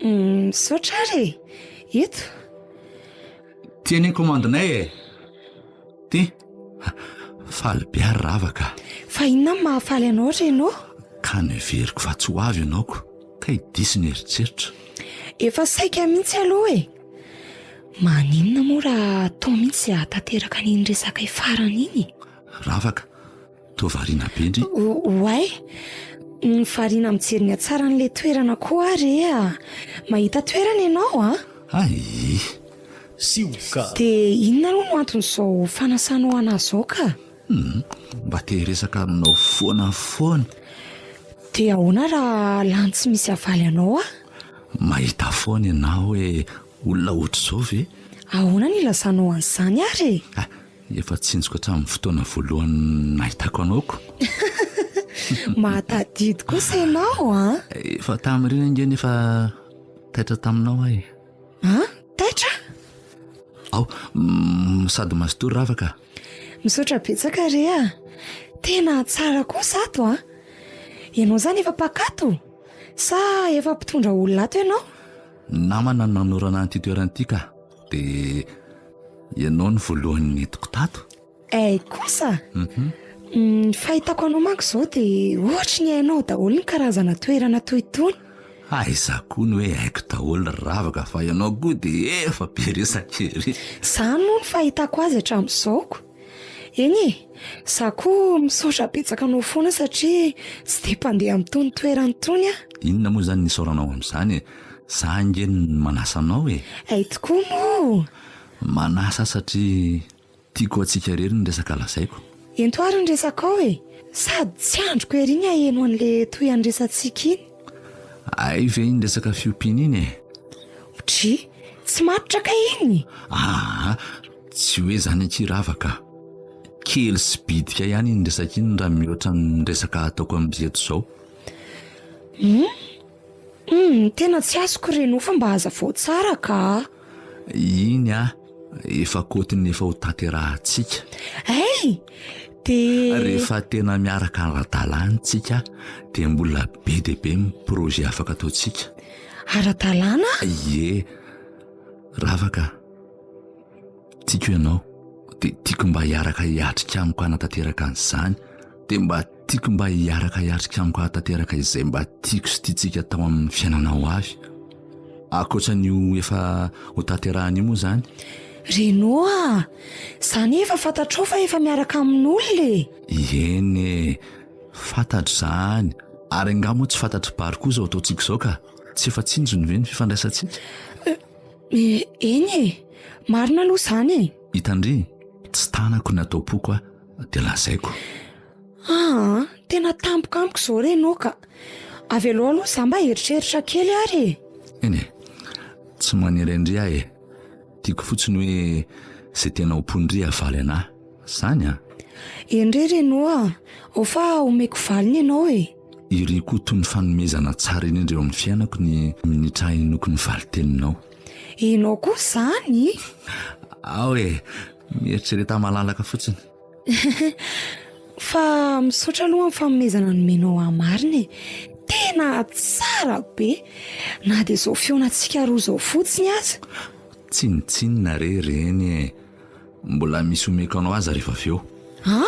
Misaotra ary e. Eto. Ty anie commande-nay e. Ty. Faly be ary Ravaka. Fa inona no mahafaly anao Renaud? Ka noheveriko fa tsy ho avy ianao ko. Kay diso ny eritreritra. Efa saika mihitsy aloha e. Maninona moa raha atao mihitsy izay hahatanteraka an'iny resakay farany iny e? Ravaka, Toa variana be ndry. Oay! Variana mijery ny hatsaran'ilay toerana koa aho re a! Mahita toerana ianao a! Hay! Sioka. Dia inona aloha no anton'izao fanasanao anà izao ka? Hum, mba te hiresaka aminao foana foana. Dia ahoana raha lany tsy misy havaly anao aho? Mahita foana ianao hoe olona ohatr'izao ve? Ahoana no ilazanao an'izany ary e? Ah, Efa tsinjoko hatramin'ny fotoana voalohany nahitako anao ko. Mahatadidy kosa ianao an! Efa tamin'ireny ange nefa taitra taminao aho e. An? Taitra? Ao, sady mazotoa ry Ravaka. Misaotra betsaka re a! Tena tsara kosa ato an! Ianao izany efa mpakato? Sa efa mpitondra olona ato ianao? Namana no nanorana an'ity toerana ity ka. Dia ianao no voalohany nentiko tato. Hay kosa! Ny fahitako anao manko izao dia ohatry ny hainao daholo ny karazana toerana toy itony. Aiza koa ny hoe haiko daholo ry Ravaka fa ianao koa dia efa be resaka ery. Izany moa no fahitako azy hatramin'izao ko. Eny e, za koa misaotra betsaka anao foana satria tsy dia mpandeha amin'itony toerana itony aho. Inona moa izany ny isaoranao amin'izany e? Za ange no manasa anao e! Hay tokoa moa! Manasa aho satria tiako ho antsika irery ny resaka lazaiko. Ento ary ny resakao e! Sady tsy andriko ery ny haheno an'le tohin'ny resatsika iny. Hay ve iny resaka fiompiana iny e? Dry, tsy matotra kay iny? Aa, tsy hoe izany akia Rava ka. Kely sy bitika ihany iny resaka iny raha mihoatra ny resaka ataoko amin'izy eto izao. Hum, hum, tena tsy azoko ry Renofa mba hazavao tsara ka. Iny a, efa kôtin'ny efa ho tanterahantsika. Hay! Dia. Rehefa tena miaraka ara-dalàna tsika dia mbola be dia be ny projet afaka ataontsika. Ara-dalàna? Ie. Ravaka, tiako ianao, dia tiako mba hiaraka hiatrika amiko hanatanteraka an'izany, dia mba Tiako mba hiaraka hiatrika amiko hahatanteraka izay mba tiako sy tiantsika atao amin'ny fiainana ho avy. Ankoatra an'io efa ho tanterahana io moa izany. Renaud a! Izany efa fantatrao fa efa miaraka amin'olona e! Eny e! Fantatro izany. Ary angaha moa tsy fantatr'i Bary koa izao ataontsika izao ka? Tsy efa tsinjony ve ny fifandraisantsika? Eny e! Marina aloha izany e! Hitan-dry, tsy tanako ny ato am-poko a! Dia lazaiko. Aa, tena tampoka amiko izao Renaud ka. Avelao aloha za mba hieritreritra kely ary e. Eny e, tsy manery an-dry aho e. Tiako fotsiny hoe izay tena ao am-pon-dry havaly anà. Zany an! Eny re Renaud a, ao fa omeko valiny ianao e. Iriko ho toy ny fanomezana tsara indrindra eo amin'ny fiainako ny minitra hahenoako ny valin-teninao. Ianao koa izany? Ao e, mieritrereta malalaka fotsiny. Fa misaotra aloha amin'ny fanomezana nomenao ahy marina e! Tena tsara be! Na dia izao fihaonantsika roa izao fotsiny aza. Tsinontsinona re ireny e! Mbola misy omeko anao aza rehefa avy eo. An?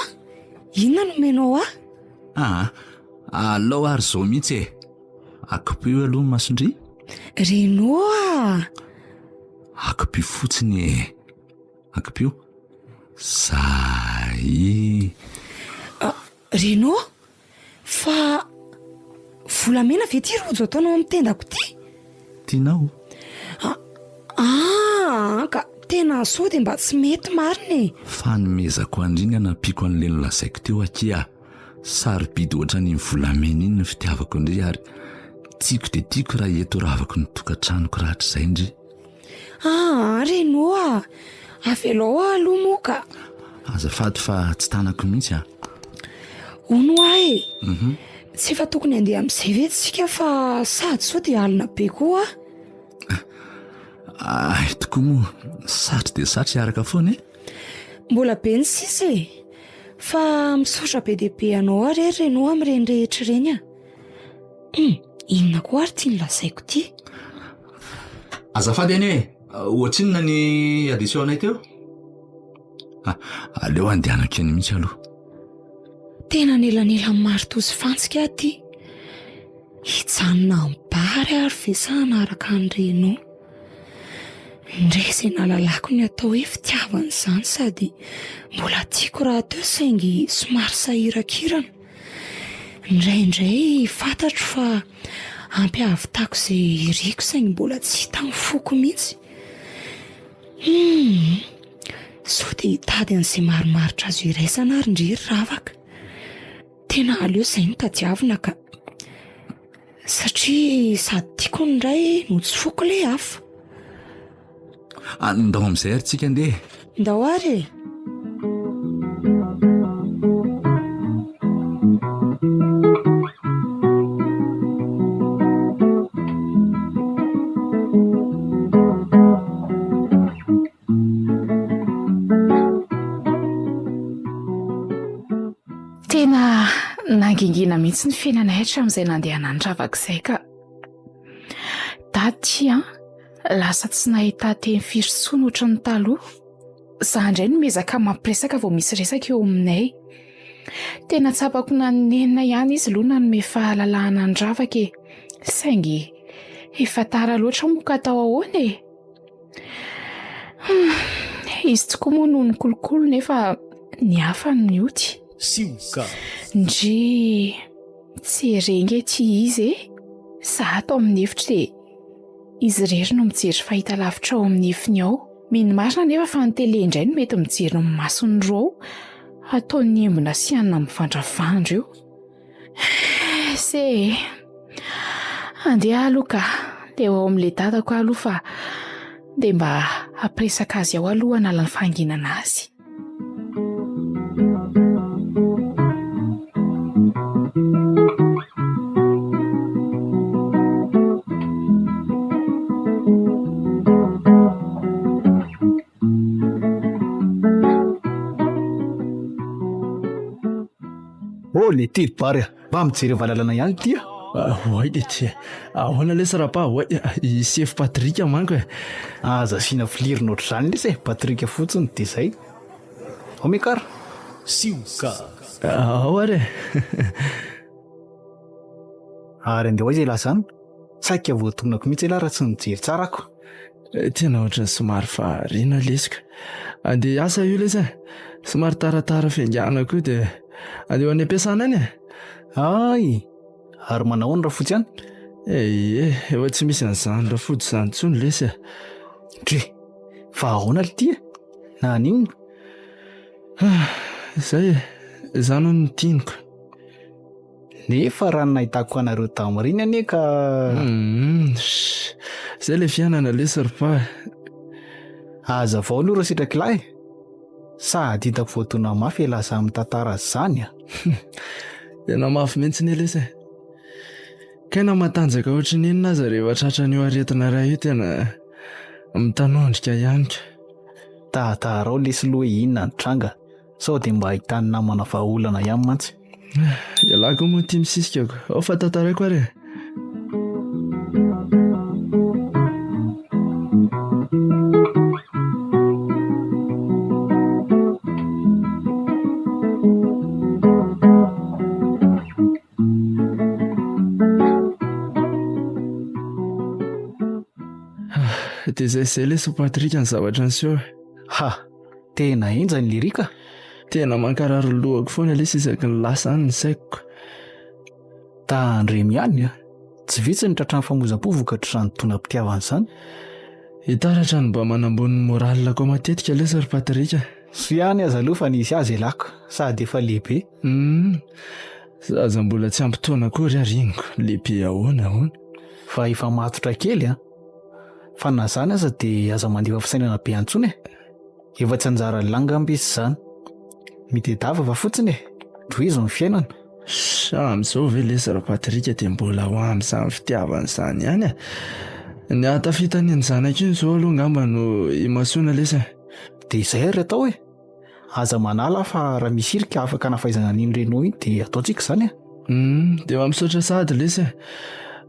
Inona no omenao ahy? Aa, alao ary izao mihitsy e! Akipio aloha ny mason-dry. Renaud a! Akipio fotsiny e! Akipio. Zay. Renaud, fa volamena ve ity rojo ataonao amin'ny tendako ity? Tianao? Aa ka tena sao dia mba tsy mety marina e! Fanomezako an-dry ny hanampiako an'ilay nolazaiko teo akia. Sarobidy ohatran'iny volamena iny ny fitiavako an-dry ary tiako dia tiako raha eto ravako ny tokantranoko rahatrizay ndry. Aa Renaud a! Avelao aho aloha moa ka! Azafady fa tsy tanako mihitsy a! Hono hoa e! Tsy efa tokony handeha amin'izay ve tsika fa sady sao dia alina be koa aho? Hay tokoa moa, satry dia satry hiaraka foana e! Mbola be ny sisa e! Fa misaotra be dia be anao aho re ry Renaud amin'ireny rehetra ireny a! Hum, inona koa ary ity nolazaiko ity? Azafady anie e! Ohatrinona ny addition anay teo? Ah, aleo andehanako eny mihitsy aloha. Tena anelanelan'ny maritoa sy fantsika aho ity. Hijanona amin'ny bary ary ve sa hanaraka an'i Renaud? Ndray izay nahalalako ny atao hoe fitiavana izany sady mbola tiako rahateo saingy somary sahirankirana. Indraindray fantatro fa ampy hahavitako izay iriko saingy mbola tsy hitan'ny foko mihitsy. Humm! Sao dia hitady an'izay marimaritra azo iraisana ary ndry ry Ravaka. Tena aleo izay no tadiavina ka. Satria sady tiako ny iray no tsy foko ilay hafa. Ndao amin'izay ary tsika ndeha e. Ndao ary e. Tena nangingina mihitsy ny fiainanay hatramin'izay nandehanan'i Ravaka izay ka. Daty an! Lasa tsy nahita teny firy intsony ohatry ny taloha. Za indray no miezaka mampiresaka vao misy resaka eo aminay. Tena tsapako nanenina ihany izy aloha nanome fahalalahana an'i Ravaka e. Saingy efa tara loatra moa ka atao ahoana e? Izy tokoa moa no nikolokolo nefa. Ny hafa no mioty. Sioka. Ndry! Tsy re nge ity izy e! Za ato amin'ny efitro dia izy irery no mijery fahitalavitra ao amin'ny efiny ao. Mino marina anefa fa ny tele indray no mety mijery ny masony roa ao. Ataony embona sy hanina mivandravandra eo. Se e! Andeha aloha ka. Dia ho ao amin'ilay dadako aho aloha fa dia mba hampiresaka azy ao aloha hanala ny fahanginana azy. Oh le ty bary a! Mba mijereva lalana ihany ity a! Oay le ty! Ahoana lesy Rapa? Oay, i sefo Patrick manko e! Aza asiana filirina ohatr'izany lesy e! Patrick fotsiny dia izay. Ao Mekara! Sioka! Ao ary e! Ary andeha ho aiza ialahy izany? Saika voadonako mihitsy ialahy raha tsy nijery tsara ako. Tena ohatran'ny somary variana lesy ka. Andeha hiasa io lesy e. Somary taratara fiaingàna koa dia andeha ho any am-piasana any e. Hay! Ary manao ahoana Rafotsy any? Ie, efa tsy misy an'izany Rafotsy izany intsony lesy e. Dre! Fa ahoana l'ty e? Naninona? Izay e, izany hono no tianiko. Nefa raha ny nahitako anareo tamin'ireny anie ka... Hum, zay le fiainana lesy ry pa. Hazavao aloha raha sitrak'ilahy e. Sady hitako voadona mafy ialahy za mitantara azy zany a. Tena mafy mihitsy anie lesy e. Kay na matanjaka ohatry ny inona aza rehefa tratran'io aretina iray io tena mitanondrika ihany ka. Tahatarao lesy aloha hoe inona ny tranga. Sao dia mba ahitan'ny namana vahaolana ihany mantsy. Ialahy koa moa tia misisika ko. Ao fa tantaraiko ary e. Dia izay izay lesy Patrick ny zavatra niseho. Ha! Tena henjana lery ka! Tena mankarary ny lohako foana lesy isaky ny lasa any ny saiko. Tandremo ihany a! Tsy vitsy ny tratran'ny famoizam-po vokatr'izany donam-pitiavana izany. Hitaratra ny mba manambony ny moral-ko matetika lesy ry Patrick a! Soa ihany aza aloha fa nisy azy ialahy ko! Sady efa lehibe. Humm! Zaza mbola tsy ampy taona akory ary iny ko! Lehibe ahoana ahoana? Fa efa matotra kely an! Fa na zany aza dia aza mandefa fisainana be antsony e! Efa tsy anjaran'lah angamba izy izany. Mitedava fa fotsiny e! Tohizo ny fiainana. Sa amin'izao ve lesy ra Patrick dia mbola ho amin'izany fitiavana izany ihany e? Ny hahatafita an'iny zanaka iny izao aloha angamba no imasoana lesy e! Dia izay ary atao e! Aza manala fa raha misy hirika afaka hanafaizana an'iny reninao iny dia ataontsika izany e! Humm, dia mba misaotra sahady lesy e!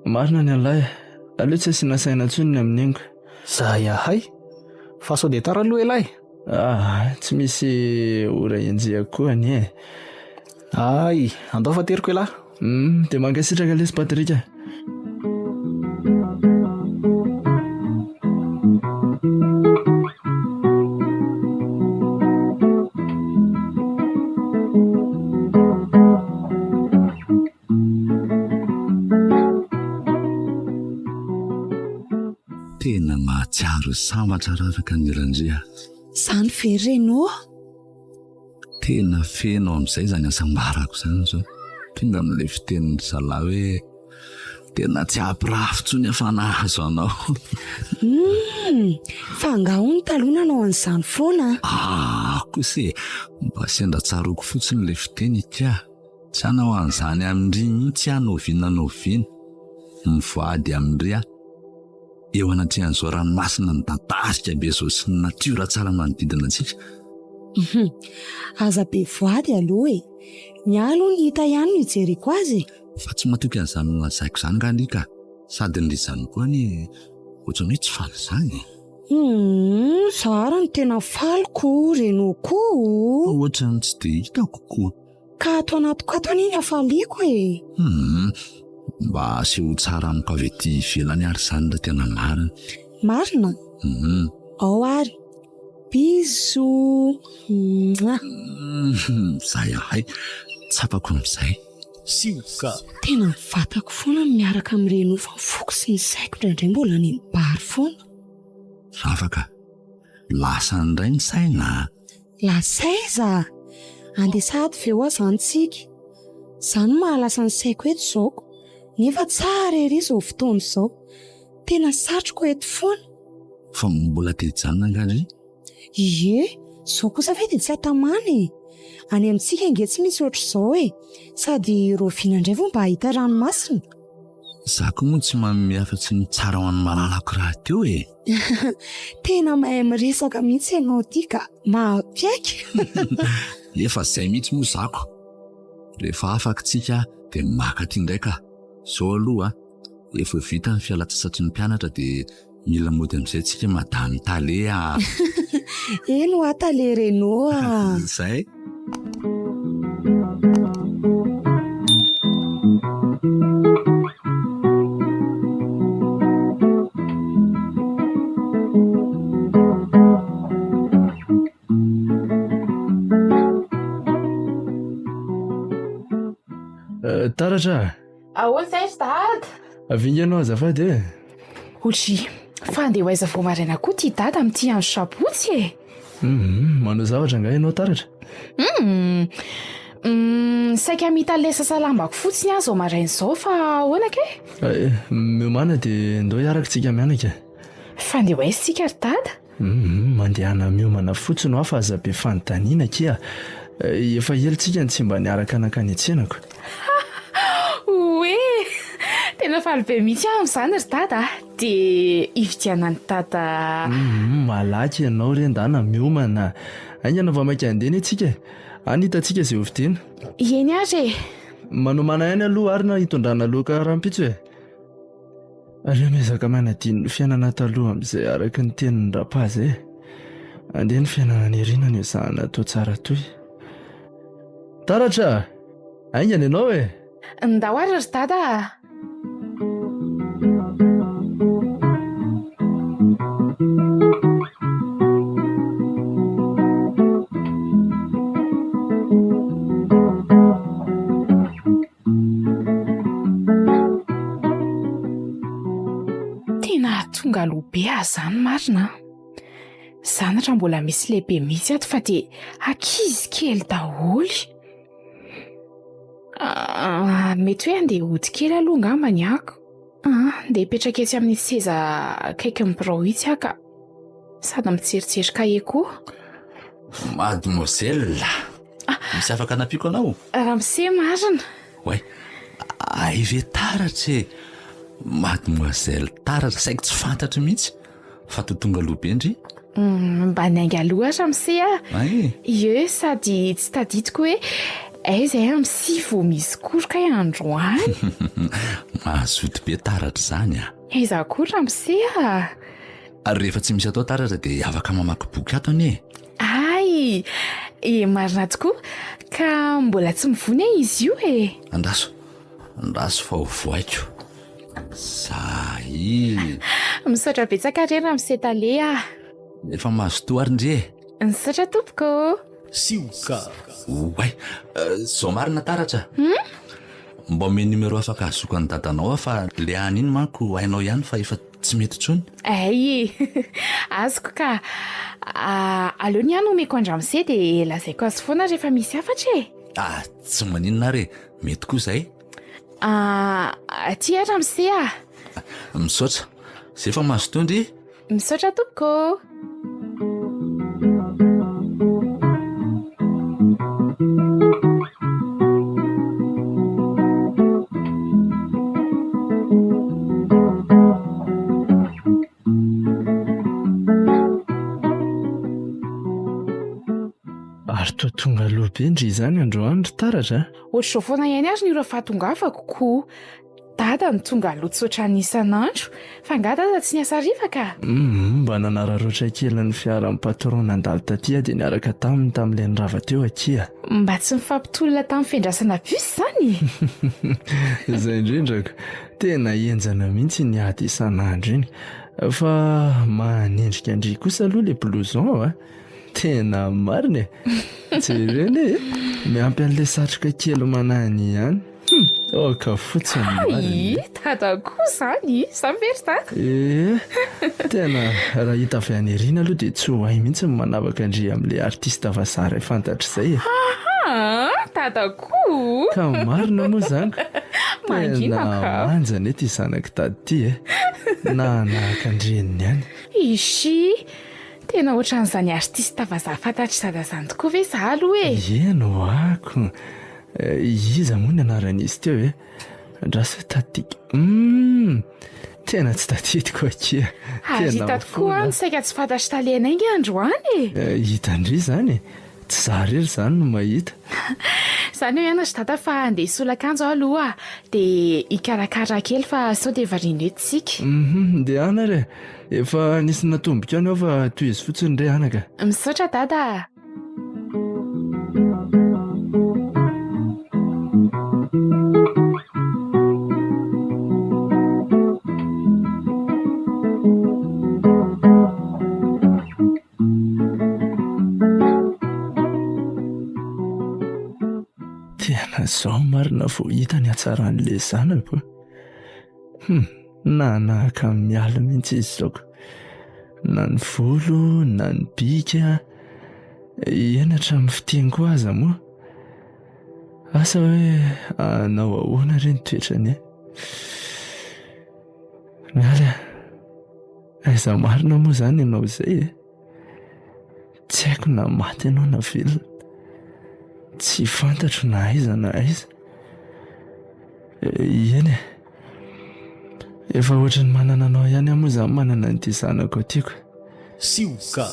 Marina ny an'lahy e! Aleo tsy asiana saina intsony ny amin'iny ka! Zay ahay! Fa sao dia tara aloha ialahy? Ah, tsy misy ora enjehako koa anie e! Hay, andao fa teriko ialahy! Humm, dia mankasitraka lesy Patrick a! Tena mahatsiaro sambatra raraka ny Randria. Zany ve Renaud? Tena feno amin'izay izany hasambarako izany izao. Tonga amin'ilay fitenin-dry zalahy hoe tena tsy hampirafy intsony aho fa nahazo anao. Humm! Fa angaha hono taloha nanao an'izany foana a? Ah kosa e! Mba sendra tsaroako fotsiny ilay fiteny ika. Tsy hanao an'izany amin-dry mihitsy aho n'oviana n'oviana. Mivoady amin-dry aho. Eo anatrehan'izao ranomasina midadasika be izao sy ny natiora tsara manodidina antsika. Hum, aza be voady aloha e! Ny ahy aloha ny hita ihany no ijereko azy e! Fa tsy matoky an'izany nolazaiko izany nga ndry ka! Sady ndry izany koa anie ohatran'ny hoe tsy faly izany e! Hum, za ary no tena faly ko, renao koa o! Ohatran'ny tsy dia hitako ko! Ka ato anatiko ato anie ny hafaliako e! Humm, mba asehoy tsara amiko avy aty ivelany ary izany raha tena marina. Marina? Humm. Ao ary. Bisous! Mouah! Zay ahay, tsapako amin'izay. Sioka. Tena ny vatako foana no miaraka amin'ireny fa ny foko sy ny saiko indraindray mbola any amin'ny bar foana. Ravaka, lasa indray ny saina a! Lasa aiza? Andeha sahady ve hoa izany tsika? Izany no mahalasa ny saiko eto izao ko! Nefa tsara ery izao fotoana izao. Tena satriko eto foana. Fa mbola te hijanona angaha ndry? Ie, izao kosa ve dia tsy hatamana e! Any amintsika ange tsy misy ohatr'izao e! Sady rahoviana indray vao mba hahita ranomasina? Za koa moa tsy manome afa-tsy ny tsara ho an'ny malalako rahateo e! Tena mahay miresaka mihitsy ianao ity ka! Mahampiaiky! Efa izay mihitsy moa zako! Rehefa afaka tsika dia maka aty indray ka! Izao aloha efa vita ny fialantsasatry ny mpianatra dia mila mody amin'izay tsika madame tale a! Eny hoa tale Renaud a! Izay. Taratra a! Ahoana izay ry dada? Avinga ianao azafady e! Otry, fa andeha ho aiza vao maraina koa ity dada amin'ity andro sabotsy e? Hum, manao zavatra angaha ianao Taratra? Hum, hum, saika hamita an'ilay sasalambako fotsiny aho izao maraina izao fa ahoana kay? Eh, miomàna dia ndao hiaraka tsika mianaka e. Fa andeha ho aiza tsika ry dada? Humm, mandehana miomana fotsiny hoa fa aza be fanontaniana akia. Efa ela tsika no tsy mba niaraka nankany an-tsenako. Oe! Tena faly be mihitsy aho amin'izany ry dada a! Dia hividianan'i dada. Humm, malaky ianao re ndana miomana. Haingana fa maika handeha anie tsika e! Any hitantsika izay hovidiana. Eny ary e! Manomàna ihany aloha ary na hitondrana loka rahampitso e! Aleo miezaka manadino ny fiainana taloha amin'izay araka ny tenin'i Rapaza e! Andeha ny fiainana nirina no ezahana atao tsara toy. Taratra! Haingana ianao e! Ndao ary ry dada a! Tena tonga aloha be aho izany marina an! Zanatra mbola misy lehibe mihitsy ato fa dia ankizy kely daholo. Ah, mety hoe andeha hody kely aloha angamba ny ako. Ah, andeha hipetraka etsy amin'ny seza akaikin'ny birao itsy aho ka. Sady mijerijery kahie koa. Mademoiselle, misy afaka anampiako anao? Ramose marina. Oay, hay ve taratra e? Mademoiselle taratra, saiky tsy fantatro mihitsy fa toa tonga aloha be ndry. Mm, mba niainga aloha aho ramose a. Ay. Ie, sady tsy tadidiko hoe aiza aho amin'ny vao misy cours kay androany. Mahazoto be taratra izany a. Aiza koa ramose a. Ary rehefa tsy misy atao taratra dia afaka mamaky boky ato anie e. Hay! E marina tokoa, ka mbola tsy mivoa anie izy io e. Andraso, andraso fa ho vohaiko. Zay! Misaotra betsaka re ramose tale ah. Efa mazotoa ary ndry e. Misaotra tompoko ô. Sioka. Oay, zao marina taratra. Mba omeo numéro afaka ahazoako an'i dadanao aho fa le any iny manko hainao ihany fa efa tsy mety intsony. Hay e! Azoko ka. Aleo ny ahy no omeko an-dramose dia lazaiko azy foana rehefa misy hafatra e! Ah, tsy maninona ary e! Mety koa izay. Aty aho ramose ah! Misaotra. Izay fa mazotoa ndry. Misaotra tompoko ô! Ary toa tonga aloha be ndry izany androany ry Taratra a! Ohatr'izao foana ihany ary ny ora fahatongavako ko! Dada no tonga aloha tsy ohatran'ny isan'andro, fa angaha dada tsy niasa hariva ka? Humm, mba nanararaotra kely ny fiaran'ny patron nandalo taty aho dia niaraka taminy tamin'ilay nirava teo akia. Mba tsy nifampitolona tamin'ny fiandrasana bus izany e! Izay indrindra ko! Tena henjana mihitsy iny ady isan'andro iny. Fa manendrika an-dry kosa aloha le blouson a! Tena marina e! Jereo anie e! Miampy an'ilay satroka kely manahiny ihany. Hum! Aoka fotsiny marina e! Hay! Dada koa izany! Izany ve ry dada? Ee, tena raha hita avy any aoriana aloha dia tsy ho hay mihitsy ny manavaka an-dry amin'ilay artista vazaha iray fantatro izay e! Aha! Dada koa! Ka marina moa izany ka! Mangina Tena ka! manja anie ity zanak'i dada ity e! Nanahaka an-dreniny ihany. Ishi! Tena ohatran'izany artiste vazaha fantatr'i dada izany tokoa ve za aloha e? Eny ho'ako! Iza moa ny anaran'izy teo e? Andraso hoe tadidiko. Humm! Tena tsy tadidiko akia. Ary hita tokoa an, saika tsy fantatr'i tale-nay nge androany e! Hitan-dry izany e! Tsy za irery izany no mahita. Izany eo ihany ry dada fa andeha hisolo akanjo aho aloha dia hikarakara kely fa sao dia variana eto isika. Hum, ndehana ary e! Efa nisy natomboka ihany aho fa tohizo fotsiny re anaka. Misaotra dada a! Tena izao marina vao hita ny hatsaran'ilay zanako. Hum, nanahaka an'i Mialy mihitsy izy izao ka. Na ny volo, na ny bika, eny hatramin'ny fiteny koa aza moa. Asa hoe hanao ahoana re ny toetrany e? Mialy a, aiza marina moa izany ianao izay e? Tsy haiko na maty ianao na velona. Tsy fantatro na aiza na aiza. Eny e. Efa ohatry ny manana anao ihany aho moa izany manana an'ity zanako ity ko. Sioka.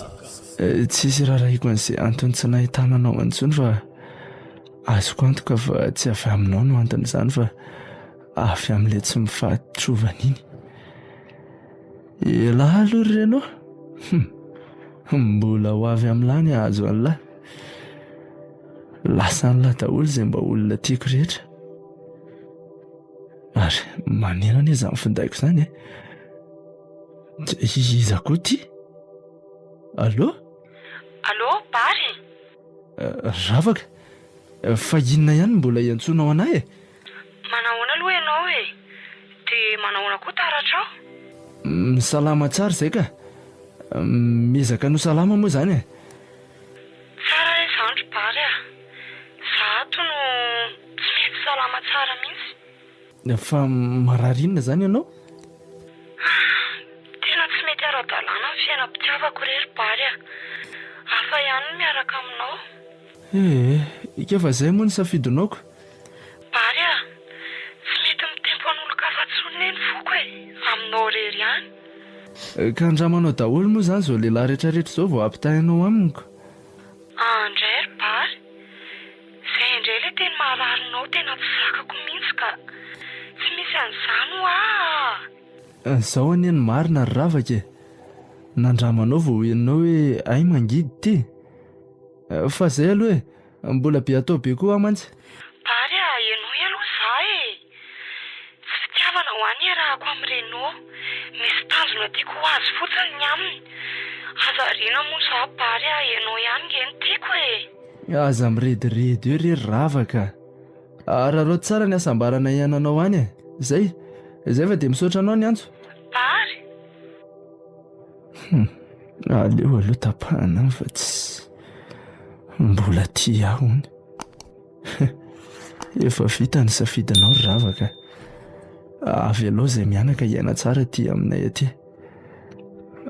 Tsisy iraharahiako an'izay antony tsy nahitana anao intsony fa azoko antoka fa tsy avy aminao no anton'izany fa avy amin'ilay tsy mifaditrovana iny. Elah aloha ry Renaud. Hum. Mbola ho avy amin'lah ny hahazo an'lah. Lasan'lah daholo izay mba olona tiako rehetra. Ary maneno anie izany findaiko izany e. Iza koa ity? Allô? Allô, Bary? Ravaka, fa inona ihany no mbola iantsoanao an'ahy e? Manahoana aloha ianao e? Dia manahoana koa taratrao? Salama tsara izay ka. Miezaka ny ho salama moa izany e. Tsara re izany ry Bary a! Za ato no tsy mety salama tsara mihitsy. Fa marary inona izany ianao? Tena tsy mety ara-dalàna ny fiainam-pitiavako re ry Bary a! Hafa ihany ny miaraka aminao. Ee, ika fa izay moa ny safidinao ko. Bary a! Tsy mety mitempo an'olon-kafa intsony ne ny foko e! Aminao irery ihany. Ka andramanao daholo moa izany izao lehilahy rehetrarehetra izao vao ampitahainao amiko? Andray ry Bary! Izay indray ilay teny mahararinao tena tsy zakako mihitsy ka! Tsy misy an'izany hoa a! Izao anie ny marina ry Ravaka e! Nandramanao vao henonao hoe hay mangidy ity? Fa izay aloha e! Mbola be atao be koa aho mantsy. Bary a, henoy aloha za e! Tsy fitiavana ho ahy ny iarahako amin'i Renaud. Misy tanjona tiako ho azo fotsiny ny aminy. Aza ariana moa za Bary a, ianao ihany nge no tiako e! Aza mirediredy eo re ry Ravaka a! Araraoty tsara ny hasambarana iainanao any e! Zay! Zay fa dia misaotra anao niantso. Bary! Hum, aleo aloha tapahana any fa tsy mbola tia ahy hono. Efa vita ny safidinao ry Ravaka. Avelao izay mianaka hiaina tsara aty aminay aty.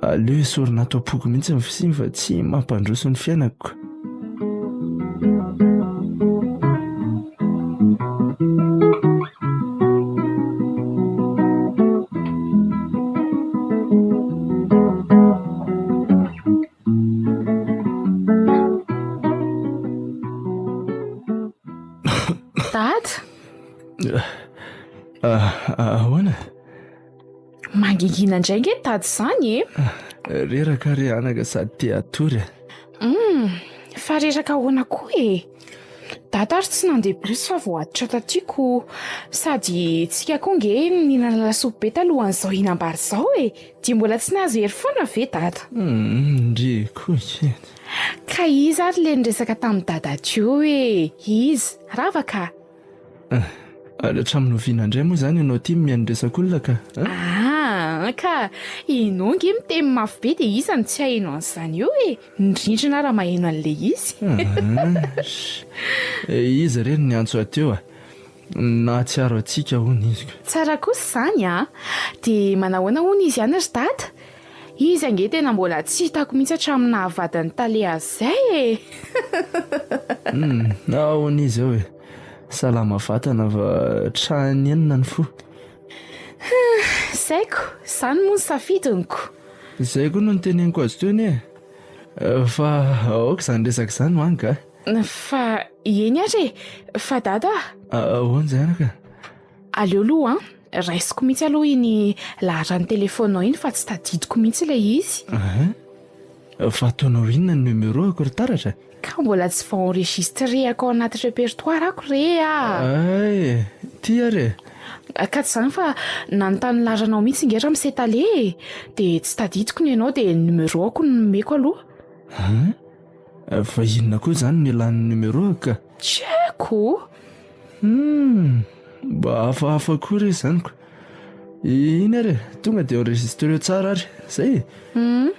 Aleo esorina ato am-poko mihitsy ny fisiany fa tsy mampandroso ny fiainako. Dada. Ah, ahoana? Mangingina indray nge dada izany e. Reraka re anaka sady te hatory e. Hum, fa reraka ahoana koa e? Dada ary tsy nandeha bus fa voatitra taty ko. Sady tsika koa nge nihinana lasopy be talohan'izao hihinam-bary izao e! Dia mbola tsy nahazo hery foana ve Dada? Humm, ndry koa kely. Ka iza ary le niresaka tamin'i Dada teo e? Iza? Rava ka! Ary hatramin'ny oviana indray moa izany ianao ity no mihaino resak'olona ka? Ah, ka ianao ange miteny mafy be dia iza no tsy haheno an'izany eo e? Ny rindrina ara maheno an'ilay izy. Iza re no niantso ahy teo a? Nahatsiaro antsika hono izy ka. Tsara kosa izany an! Dia manahoana hono izy any ry dada? Izy ange tena mbola tsy hitako mihitsy hatramin'ny nahavadin'i tale azy izay e! Humm, ahoana izy ao e? Salama vatana fa trany enina ny fo. Humm, saiko, izany moa ny safidinko. Izay koa no noteneniko azy teo anie e! Fa aoka izany resaka izany ho any ka! Fa eny ary e! Fa dada a! Ahoana izay anaka? Aleo aloha an! Raisiko mihitsy aloha iny laharan'ny telefaoninao iny fa tsy tadidiko mihitsy ilay izy. Hein? Fa ataonao inona ny numéro-ako ry Taratra? Ka mbola tsy vao enregistré-ako ao anaty repertoire-ako re ah! Hay e! Ty ary e! Ka tsy izany fa nanontany ny laharanao mihitsy ange ramose tale e! Dia tsy tadidiko ny anao dia ny numéro-ako no nomeko aloha. Hein? Fa inona koa izany no ilàny ny numéro-ako ka? Tsy haiko! Humm! Mba hafahafa koa re izany ko! Iny ary e! Tonga dia enregistreo tsara ary! Zay e!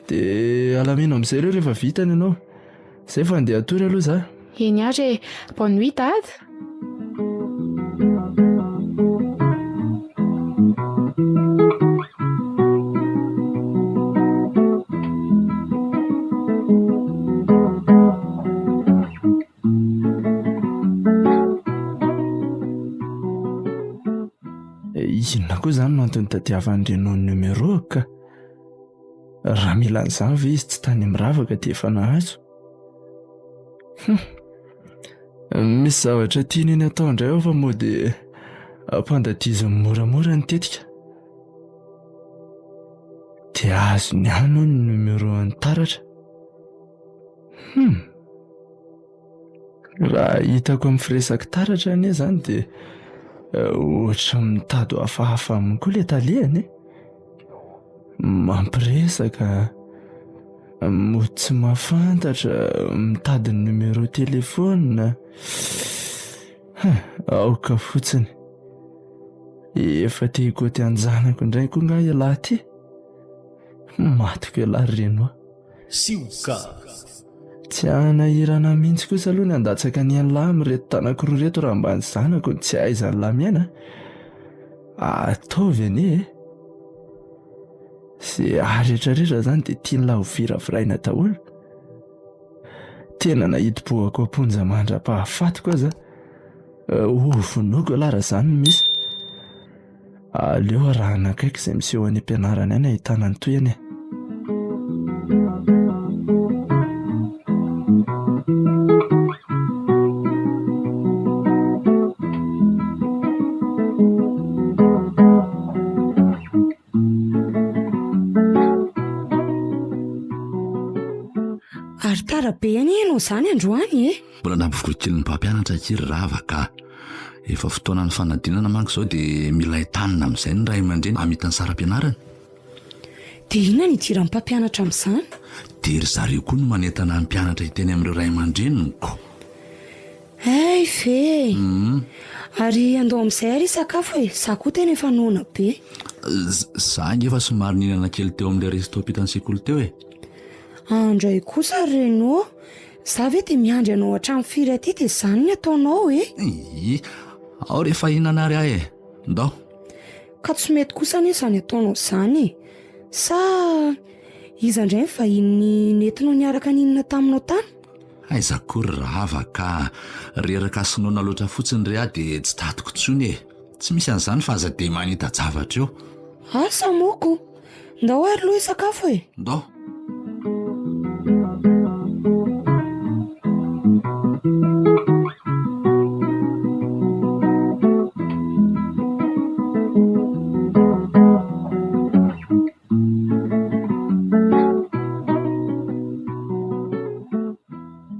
Dia alamino amin'izay ireo rehefa vita ny anao. Zay fa andeha hatory aloha za. Eny ary e! Bonne nuit dada! Inona koa izany no antony tadiavan'i Renaud ny numéro ka? Raha mila an'izany ve izy tsy tany amin'ny ravaka dia efa nahazo? Hum. Misy zavatra tiany eny atao indray ao fa mody ampandadiziny moramora ny tetika. Dia azony ihany hono ny numéro an'i Taratra. Hum. Raha hitako amin'ny firesak'i Taratra anie izany dia ohatran'ny mitady ho hafahafa aminy koa ilay talehany e. Mampiresaka, mody tsy mahafantatra, mitady ny numéro téléphone. Hein, aoka fotsiny. Efa te hikoty an-janako indray koa angaha ialahy ity? Matiko ialahy ry Renoa. Sioka. Tsy hanahirana mihitsy kosa aloha ny handatsaka ny an'lah amin'ireto tanako roa ireto raha mba ny zanako no tsy ahaizan'lah miaina a. Ataovy anie e. Ze ahy rehetrarehetra zany dia tian'lah ho viraviraina daholo. Tena nahidim-pohako am-ponja mandra-pahafatiko aza. Ho vonoiko ialahy raha izany no misy. Aleo arahana akaiky izay miseho any am-pianarana any ahitana ny tohiny e. Ary tara be anie ianao izany androany e! Mbola nampivory kely ny mpampianatra akia ry Rava ka. Efa fotoanan'ny fanadinana manko izao dia mila entanina amin'izay ny ray aman-dreny hamita ny saram-pianarana. Dia inona no idiran'ny mpampianatra amin'izany? Dia ry zareo koa no manentana ny mpianatra hiteny amin'ireo ray aman-dreniny ko. Hay ve e! Ary andao amin'izay ary hisakafo e! Za koa tena efa noana be. Za ange efa somary nihinana kely teo amin'ilay resto ampitan'ny sekoly teo e! Andray kosa ry Renaud! Za ve dia miandry anao hatramin'ny firy aty dia izany ny ataonao e? Ii, ao rehefa hihinana ary aho e! Ndao. Ka tsy mety kosa anie izany ataonao izany e! Sa iza indray ny vahiny nentinao niaraka nihinana taminao tany? Aiza koa ry Rava ka! Reraka sy noana loatra fotsiny re aho dia tsy tadiko intsony e! Tsy misy an'izany fa aza dia manita-javatra eo. Asa moa ko! Ndao ary aloha hisakafo e! Ndao!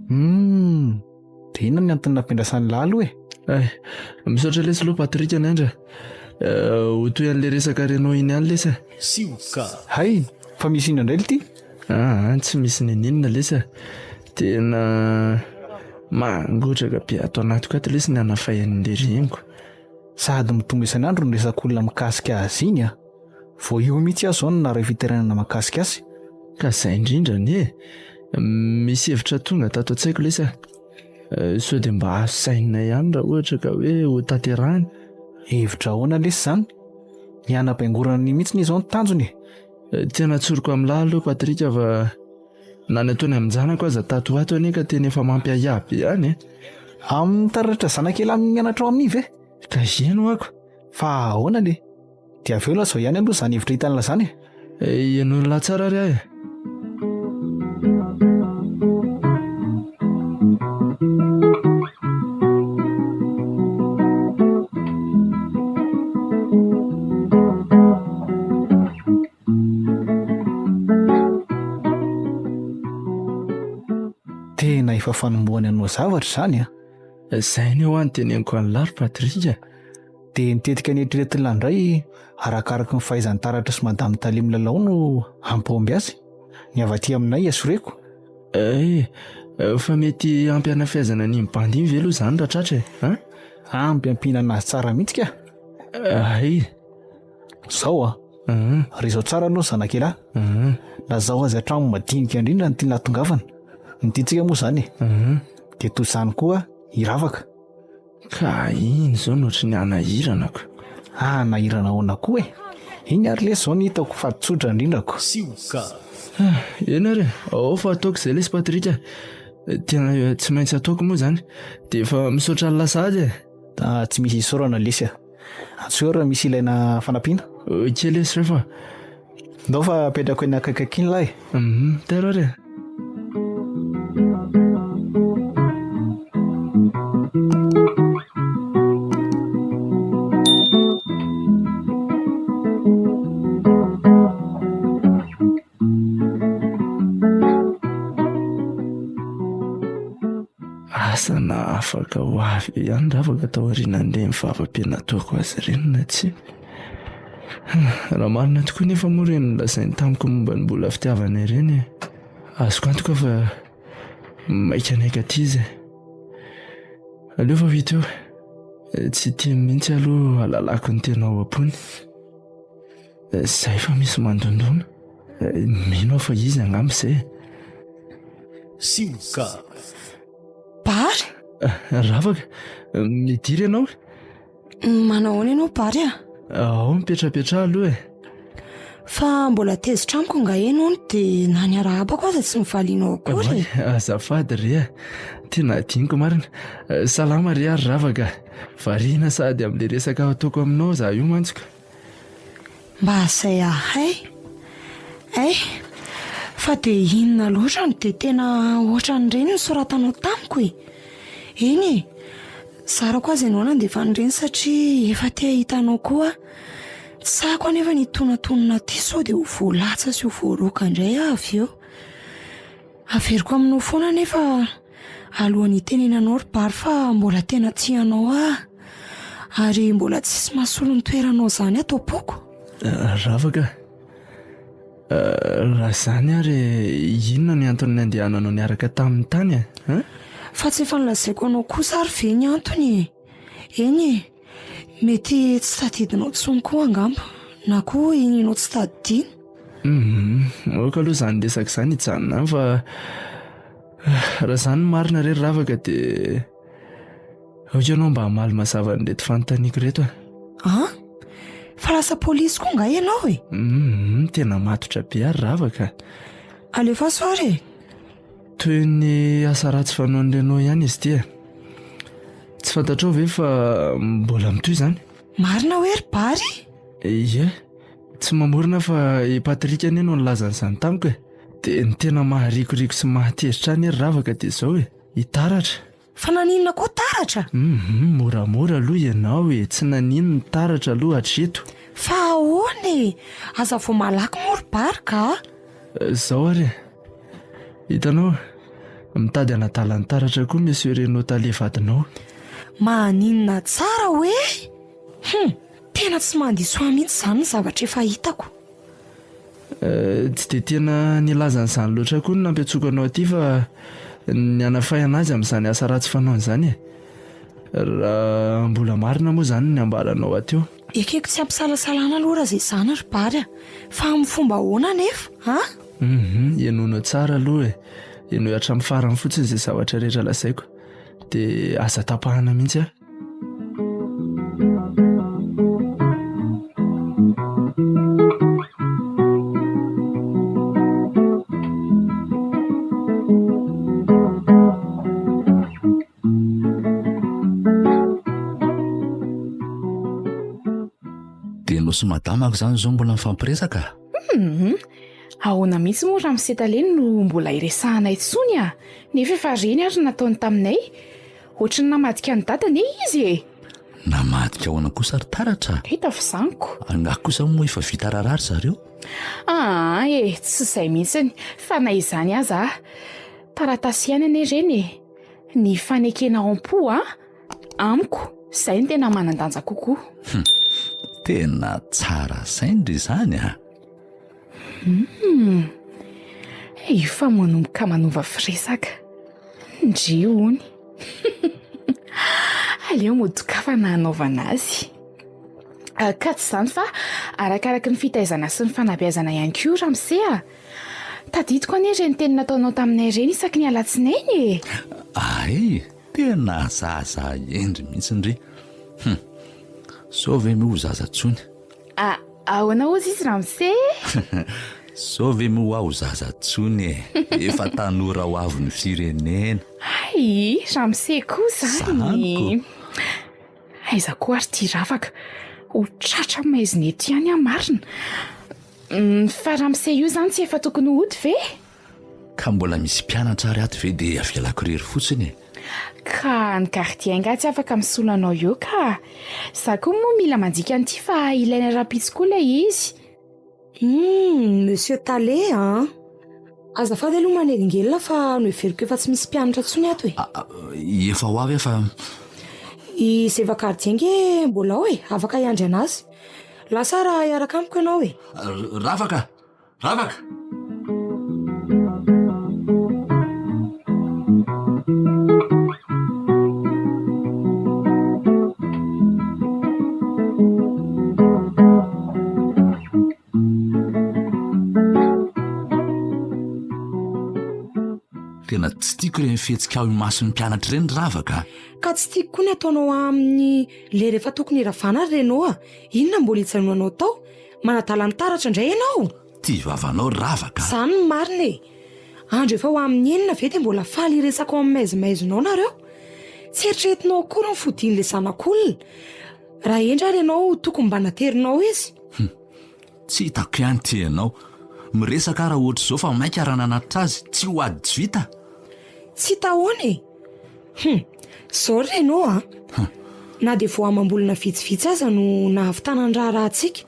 Humm! Dia inona ny antony nampiandrasan'i lahy aloha e? Ay, misaotra lesy aloha Patrick an Andra. Eh, ho toy an'ilay resaka renao iny ihany lesy a. Sioka. Hay, fa misy inona indray lty? Ah, tsy misy n'inon'inona lesy a. Tena mangotraka be ato anatiko ato lesy ny hanafay an'ilay reniko. Sady mitombo isan'andro ny resak'olona mikasika azy iny a. Vao io mihitsy aho izao no naharay fitarainana mahakasika azy. Ka izay indrindra anie e. Misy hevitra tonga tato an-tsaiko lesy a. Eh, sao dia mba azo sainina ihany raha ohatra ka hoe ho tanterahina. Hevitra ahoana lesy izany? Ny hanabaingorana an'iny mihitsy anie izao no tanjony e. Eh, tena tsoriko amin'lah aloha Patrick fa na ny ataony amin-janako aza tato ho ato anie ka tena efa mampiahiahy be ihany e. Amin'ny taratra zanak'elah mianatra ao amin'iny ve? Ka ino ako? Fa ahoana le? Dia avy eo lazao ihany aloha izany hevitra hitan'lah izany e. Eh, henoin'lah tsara ary aho e. Tena efa fanombohany hanao zavatra izany a. Izay anie hoa no teneniko an'lah ry Patrick a. Dia ny tetika neritreretin'lah indray, arakaraky ny fahaizan'i Taratra sy Madame Tale milalao no hampahomby azy. Ny avy aty aminay assureko. Eh, fa mety ampy hanafehezana an'iny bandy iny ve aloha izany raha tratra e? An? Ampy hampihinana azy tsara mihitsy ka. Hay. Zao a. Rezao tsara aloha zanak'elah. Lazao azy hatramin'ny madinika indrindra ny tiana hahatongavana. Ny tiantsika moa izany e. Dia toy izany koa i Ravaka. Ka iny izao no ohatry ny hanahirana ko. Hanahirana ahoana koa e? Iny ary lesy izao no hitako fa tsotra indrindra ko. Sioka. Eny ary e, ao fa ataoko izay lesy Patrick a. Tena tsy maintsy ataoko moa izany. Dia efa misaotra an'lah sahady e. Ah, tsy misy isaorana lesy a. Antsoy aho raha misy ilaina fanampiana. Ok lesy reo fa. Ndao fa apetrako eny akaikaiky iny lahy. Hum, tero ary e. Asa na afaka ho avy eo ihany Ravaka taorianan'ireny vava-be nataoko azy ireny na tsia. Raha marina tokoa nefa moa ireny nolazainy tamiko momba ny mbola fitiavana ireny e. Azoko antoka fa maika ny aty izy e. Aleo fa ho hita eo. Tsy tiany mihitsy aloha halalako ny tena ao am-pony. Zay fa misy mandondona. Mino aho fa izy angamba izay e. Sioka. Bary? Ravaka, midira ianao? Manao ahoana ianao Bary a? Ao mipetrapetraha aloha e. Fa mbola tezitra amiko angaha ianao no dia na ny arahabako aza tsy novalianao akory e. Azafady re a. Tena adinoko marina. Salama re ary Ravaka. Variana sahady amin'ilay resaka ataoko aminao za io mantsy ka. Mba izay ahay. Hay, fa dia inona loatra no dia tena ohatran'ireny nosoratanao tamiko e? Eny e, zarako aza ianao nandefa an'ireny satria efa te hahita anao koa aho. Tsy sahiko anefa ny hitonatonona aty sao dia ho voalatsa sy ho voaroaka indray aho avy eo. Averiko aminao foana anefa alohan'ny hitenenanao ry Bary fa mbola tena tia anao aho ary mbola tsisy mahasolo ny toeranao izany ato am-poko. Ravaka a! Raha izany ary inona ny antony nandehananao niaraka taminy tany e? An? Fa tsy efa nolazaiko anao kosa ary ve ny antony e? Eny e! Mety tsy tadidinao intsony koa angamba na koa inianao tsy tadidiana. Humm, aoka aloha izany resaka izany hijanona any fa raha izany no marina re ry Ravaka dia aoka ianao mba hamaly mazava an'ireto fanontaniako ireto e. An? Fa lasa polisy koa angaha ianao e? Humm, tena matotra be ary Ravaka. Alefaso ary e. Toy ny asa ratsy fanaon'i Renaud ihany izy ity e. Tsy fantatrao ve fa mbola mitohy izany? Marina hoe ry Bary? Ie. Tsy mamorona fa i Patrick anie no nilaza an'izany tamiko e. Dia ny tena maharikoriko sy mahatezitra ahy anie ry Ravaka dia izao e, i Taratra. Fa naninona koa Taratra? Hum, moramora aloha ianao e, tsy naninona i Taratra aloha hatreto. Fa ahoana e? Aza vao malaky moa ry Bary ka! Izao ary e, hitanao, Mitady hanadala ny taratra koa Monsieur Renaud tale vadinao. Maninona tsara hoe? Hum! Tena tsy mandiso ahy mihitsy izany ny zavatra efa hitako. Tsy dia tena nilaza an'izany loatra koa ny nampiantsoako anao aty fa ny hanafay anazy amin'izany asa ratsy fanaony izany e. Raha mbola marina moa izany ny ambaranao aty eo. Ekeko tsy ampisalasalana aloha raha izay izany ry Bary a! Fa amin'ny fomba ahoana anefa a? Hum, henoinao tsara aloha e. Henoy hatramin'ny farany fotsiny izay zavatra rehetra lazaiko. Dia aza tapahana mihitsy a. Dia ianao sy madamako izany izao mbola mifampiresaka? Hum, ahoana mihitsy moa ramose tale no mbola iresahana intsony a? Nefa efa reny ary ny nataony taminay. Ohatry ny namadika an'i dada anie izy e! Namadika ahoana kosa ry taratra? Hita fizaniko. Angaha kosa moa efa vita raharaha ry zareo? Aa e, tsy izay mihitsiny, fa na izany aza, taratasy ihany anie ireny e! Ny fanekena ao am-po a, amiko, izay no tena manan-danja kokoa. Hum, tena tsara saina ry izany a! Hum, efa manomboka manova firesaka. Ndry hono. Aleo mody dokafana hanaovana azy. Ah, ka tsy izany fa arakaraky ny fitaizana sy ny fanabeazana ihany koa ramose a. Tadidiko anie ireny teny nataonao taminay ireny isaky ny alatsinainy e. Ay, tena zaza hendry mihitsy ndry. Hum, sao ve moa ho zaza tsony? A, ahoana hozy izy ramose? Sao ve moa aho zaza tsony e? Efa tanora ho avin'ny firenena. Hay, ramose koa zany. Aiza koa ary ity ravaka? Ho tratra maizina eto ihany aho marina. Mm, fa ramose io zany tsy efa tokony hody ve? Ka mbola misy mpianatra ary ato ve dia avelako irery fotsiny e? Ka ny gardien nga tsy afaka misolo anao eo ka. Za koa moa mila mandika an'ity fa ilaina rahampitso koa ilay izy. Humm, monsieur Tale an! Azafady aloha manelingelina fa noheveriko efa tsy misy mpianatra intsony ato e. Efa ho avy aho fa. I Zeva gardien nge mbola ao e, afaka hiandry an'azy. Lasa raha hiaraka amiko ianao e. Ravaka! Ravaka! Tena tsy tiako ireny fihetsikao imason'ny mpianatra ireny Ravaka a! Ka tsy tiako koa ny ataonao amin'ny lera efa tokony hiravana ry Renaud a! Inona mbola hijanonanao tao? Manadala ny taratra indray ianao! Ty vavanao ry Ravaka a! Izany no marina e! Andro efa ho amin'ny enina ve dia mbola faly hiresaka ao amin'ny maizimaizina ao nareo? Tsy eritreretinao akory ny fodian'ilay zanak'olona. Raha hendry ary ianao tokony mba naterinao izy. Hum! Tsy hitako ihany ity ianao. Miresaka aho raha ohatr'izao fa mainka raha nanatitra azy, tsy ho ady tsy vita. Tsy hita ahoana e! Hum! Izao ry Renaud a! Na dia vao amam-bolana vitsivitsy aza no nahavitana ny raharahantsika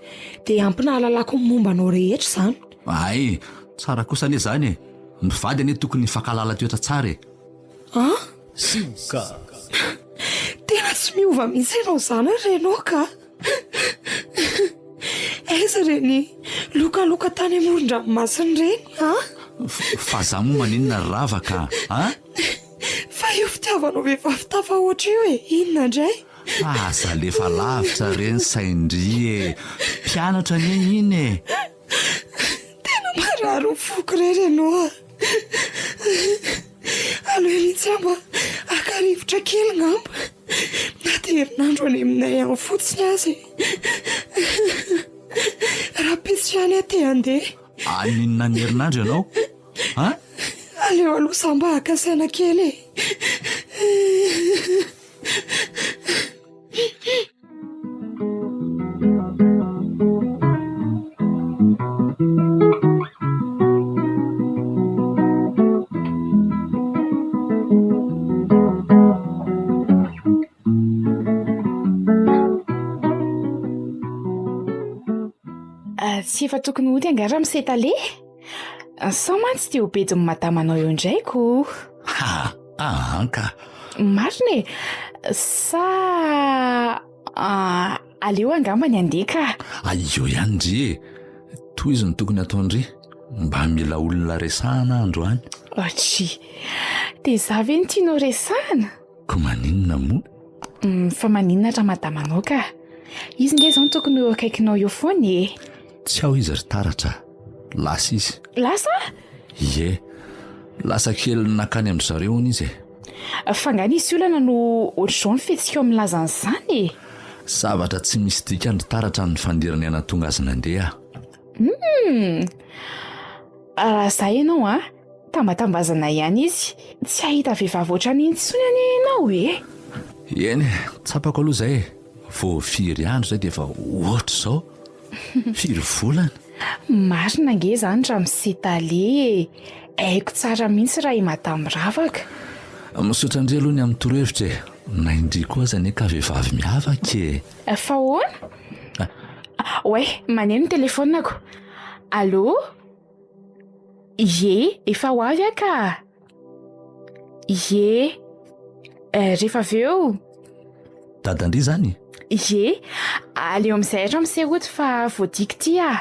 dia ampy nahalalako ny momba anao rehetra izany. Hay! Tsara kosa anie izany e! Ny mpivady anie tokony hifankahalala toetra tsara e! An? Sioka. Tena tsy miova mihitsy ianao izany ry Renaud ka! Aiza ireny lokaloka tany amoron-dranomasina ireny an? Fa za moa maninona ry Ravaka a? Fa io fitiavanao vehivavy tafahoatra io e, inona indray? Aza alefa lavitra re ny sain-dry e! Mpianatra anie iny e! Tena marary ny foko re Renaud a! Aleo mihitsy aho mba haka rivotra kely ngamba, na dia herinandro any aminay any fotsiny aza e! Rahampitso ihany aho te handeha. Haninona ny herinandro ianao? An? Aleo aloha za mba haka saina kely e! Tsy efa tokony hody angaha ramose tale? Sao mantsy dia ho bedin'ny madamanao eo indray ko. Ha, aa ka. Marina e! Sa aleo angamba ny handeha ka. Eo ihany ndry e! Tohizo ny tokony ataon-dry. Mba mila olona resahana aho androany. Otri. Dia izaho ve no tianao resahana? Ko maninona moa? Mm, fa maninona raha madamanao ka? Izy nge izao no tokony ho eo akaikinao eo foana e. Tsy ao izy ry Taratra a. Lasa izy. Lasa? Ie. Lasa kely nankany amin-dry zareo hono izy e. Fa nga nisy olana no ohatr'izao ny fihetsikao milaza an'izany e? Zavatra tsy misy dikany ry Taratra ny fandirany hanatonga azy nandeha. Hum! Raha za ianao an, tambatambazana ihany izy. Tsy hahita vehivavy ohatran'iny intsony anie ianao e! Eny e, tsapako aloha izay e. Vao firy andro izay dia efa ohatr'izao? Firy volana? Marina ange izany ramose tale e! Haiko tsara mihitsy raha i madame Ravaka. Misaotra an-dry aloha ny amin'ny torohevitra e! Na i ndry koa aza anie ka vehivavy miavaka e! Fa ahoana? Oay, maneno ny telefaoniko. Allô? Ie, efa ho avy aho ka. Ie. Eh, rehefa avy eo. Dadan-dry izany? Ie, aleo amin'izay ramose hody fa voadiaka ity aho.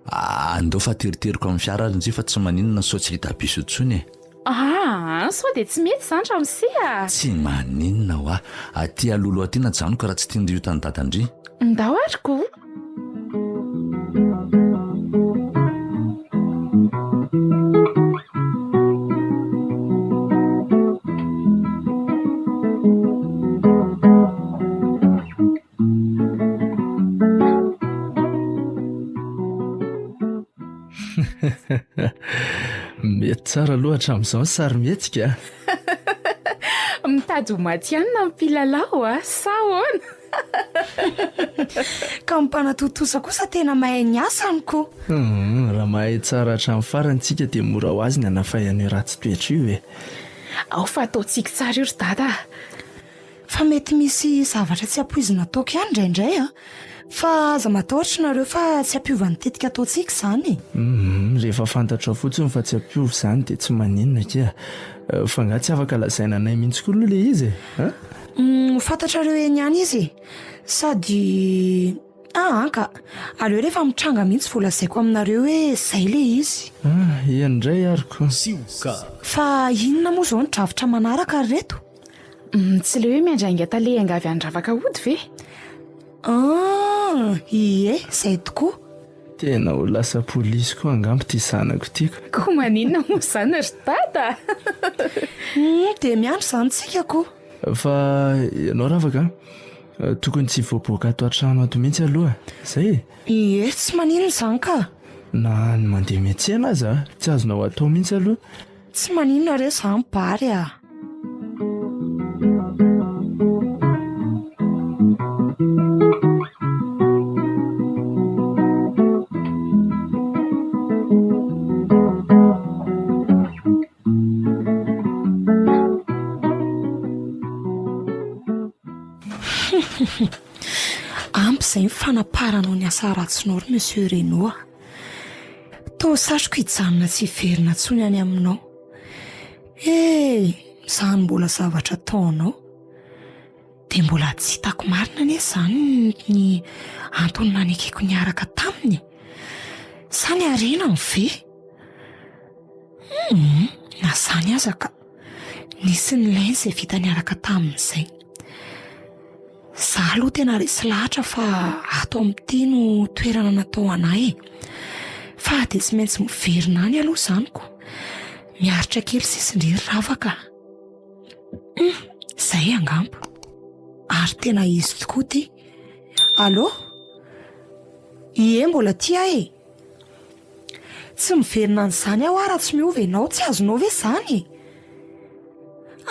Ah, andao fa teriteriko amin'ny fiara ary ndry fa tsy maninona sao tsy hita bus intsony e. Aa, sao dia tsy mety izany ramose a! Tsy maninona hoa, aty alohaloha aty najanoko raha tsy tian-dry io tany dadan-dry. Ndao ary ko! Mety tsara aloha hatramin'izao ny sarimihetsika a. Mitady ho matihanina ny mpilalao a, sa ahoana? Ka ny mpanatontosa kosa tena mahay ny asany ko. Hum, raha mahay tsara hatramin'ny farany tsika dia mora ho azy ny hanafay an'io ratsy toetra io e. Ao fa ataontsika tsara io ry dada a. Fa mety misy zavatra tsy ampoizina ataoko ihany indraindray an! Fa aza matahotra nareo fa tsy hampiova ny tetika ataontsika izany e! Humm, rehefa fantatrao fotsiny fa tsy hampiova izany dia tsy maninona akia. Fa angaha tsy afaka lazaina anay mihitsy koa aloha ilay izy e? An? Humm, ho fantatrareo eny ihany izy e! Sady. Aa ka! Aleo rehefa mitranga mihitsy vao lazaiko aminareo hoe izay ilay izy. Ah, eny indray ary ko. Sioka. Fa inona moa izao ny drafitra manaraka ry reto? Humm tsy le hoe miandry ainga tale hiangavy handravaka hody ve? Ahh ie zay tokoa. Tena ho lasa polisy koa angamba ity zanako ity ka. Ko maninona moa izany ry dada? Humm dia miandry izany tsika ko. Fa ianao ravaka an, tokony tsy hivoaboaka ato an-trano ato mihitsy aloha, zay e? Ie tsy maninona izany ka. Na ny mandeha miantsena aza tsy azonao atao mihitsy aloha. Tsy maninona re zany Bary a! Ampy izay ny fanaparanao ny asa ratsinao ry Monsieur Renaud a! Toa satriko hijanona tsy hiverina intsony any aminao. He! Izany mbola zavatra ataonao. Dia mbola tsy hitako marina anie izany ny antony nanekeko niaraka taminy e. Sa ny harenany ve? Hum, na izany aza ka. Nisy nilainy izay vita niaraka taminy izay. Za aloha tena resy lahatra fa ato amin'ity no toerana natao anah e. Fa dia tsy maintsy miverina any aloha izany ko. Miaritra kely sisa indry ry Ravaka a. Hum, izay angamba. Ary tena izy tokoa ity. Allô? Ie, mbola aty aho e. Tsy miverina an'izany aho raha tsy miova ianao, tsy azonao ve izany e?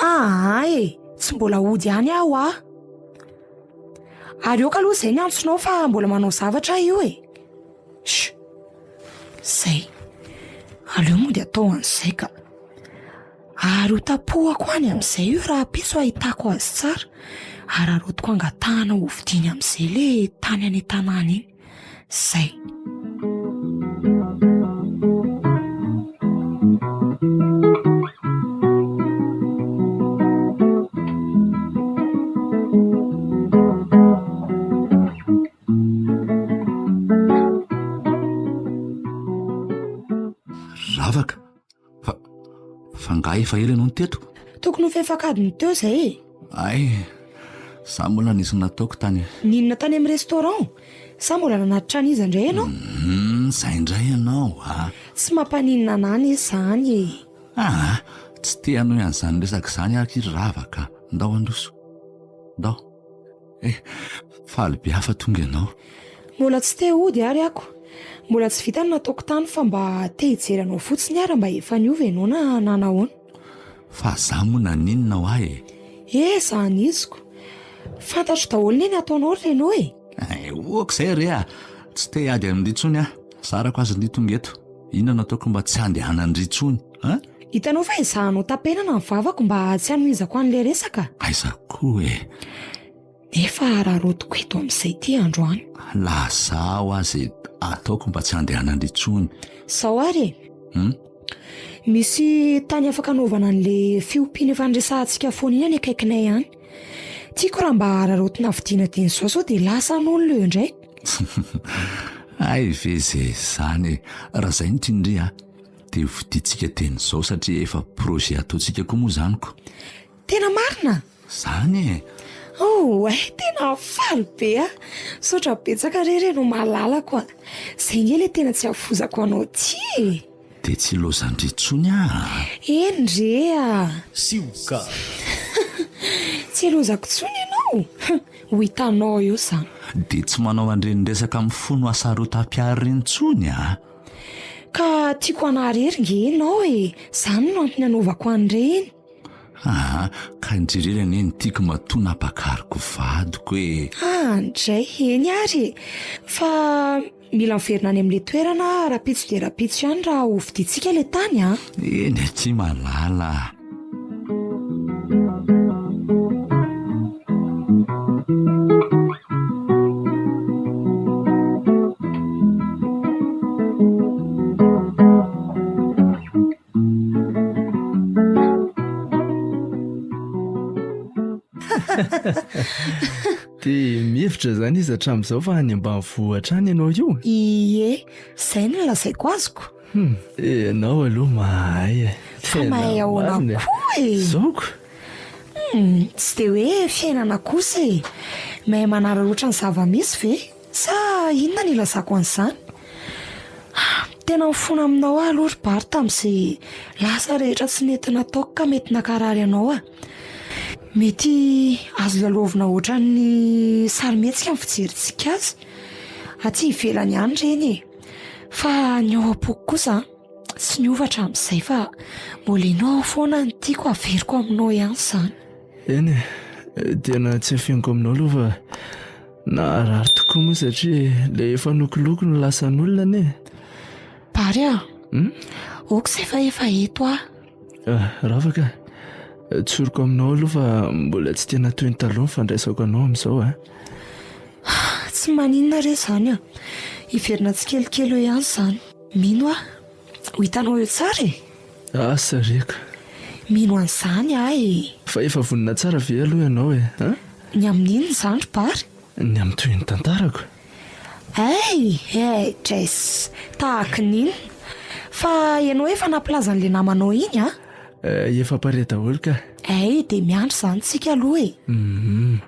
Aa e, tsy mbola hody any aho a! Ary aoka aloha izay ny antsonao fa mbola manao zavatra aho io e! Sh! Izay. Aleo mody atao an'izay ka. Ary ho tapohako any amin'izay io rahampitso hahitako azy tsara. Araraotiko angatahana hovidiany amin'izay ilay tany any an-tanàna iny. Zay. Fa nga efa ela ianao no teto? Tokony ho fefak'adiny teo izay e! Hay, za mbola nisy nataoko tany. N'inona tany amin'ny restaurant? Sa mbola nanatitra an'iza indray ianao? Hum, zay indray ianao a! Tsy mampaninona anah anie izany e! Aa, tsy te hanohy an'izany resaka izany aho aky ry Rava ka! Ndao handroso. Ndao. Eh, faly be aho fa tonga ianao. Mbola tsy te hody ary ako. Mbola tsy vita ny nataoko tany fa mba te hijery anao fotsiny aho raha mba efa niova ianao na nanahoana. Fa za moa naninona hoa e? Eh, zany iziko. Fantatro daholo ne ny ataonao ry Reno e. Eh, ok izay re a! Tsy te hiady amin-dry intsony aho. Zarako aza ndry tonga eto. Inona no ataoko mba tsy handehanan-dry intsony, an? Hitanao fa ezahanao tapenana ny vavako mba tsy hanohizako an'ilay resaka. Aiza koa e! Nefa araraotiko eto amin'izay ity androany. Lazao aho izay ataoko mba tsy handehanan-dry intsony. Izao ary e! Hum? Misy tany afaka anaovana an'ilay fiompiana efa niresahantsika foana iny any akaikinay any. Tiako raha mba araraotina vidiana dieny izao sao dia lasa an'olona eo indray. Hay ve izay izany e! Raha izay no tian-dry a, dia hovidiantsika dieny izao satria efa projet ataontsika koa moa izany ko. Tena marina? Izany e! Oay, tena faly be aho! Misaotra betsaka re re no malalako a! Izay nge ilay tena tsy hafozako anao ity e! Dia tsy ilaozan-dry intsony aho a! Eny re a! Sioka! Tsy ilaozako intsony ianao! Ho hitanao eo izany. Dia tsy manao an'ireny resaka mifono hasarotam-piaro ireny intsony a! Ka tiako hanary hery nge ianao e! Izany no antony anaovako an'ireny. Aa, ka ndry irery anie no tiako matoa nampakariko vadiko e! Aa, ndray, eny ary e! Fa mila miverina any amin'ilay toerana aho rahampitso dia rahampitso ihany raha hovidiantsika ilay tany an! Eny akia malala a! Dia mihevitra izany izy hatramin'izao fa any ambanivohitra any ianao io? Ie, izay no lazaiko azoko. Hum, ianao aloha mahay e. Fa mahay ahoana koa e? Zaoko. Hum, tsy dia hoe fiainana kosa e. Mahay manararaotra ny zava-misy ve? Sa inona no ilazako an'izany? Tena mifona aminao aho aloha ry Bart amin'izay lasa rehetra tsy nety nataoko ka mety nankarary anao aho. Mety azo lalaovina ohatran'ny sarimihetsika ny fijerintsika azy. Aty ivelany ihany ireny e. Fa ny ao am-poko kosa tsy niova hatramin'izay fa mbola ianao foana no tiako averiko aminao ihany izany. Eny e, tena tsy afeniko aminao aloha fa naharary tokoa moa satria ilay efa nokoloko no lasan'olona anie. Bary a! Hmm? Ok izay fa efa eto aho. Ah, Ravaka, tsoriko aminao aloha fa mbola tsy tena toy ny taloha ny fandraisako anao amin'izao a. Tsy maninona re izany a! Hiverina tsikelikely eo ihany izany. Mino aho. Ho hitanao eo tsara e! Asa re ka! Mino an'izany aho e! Fa efa vonona tsara ve aloha ianao e? An? Ny amin'inona izany ry Bary? Ny amin'ny tohin'ny tantarako. Hay! Hay! Jess! Tahaka ny inona? Fa ianao efa nampilaza an'ilay namanao iny an? Efa pare daholo ka. Hay! Dia miandry izany tsika aloha e! Hum.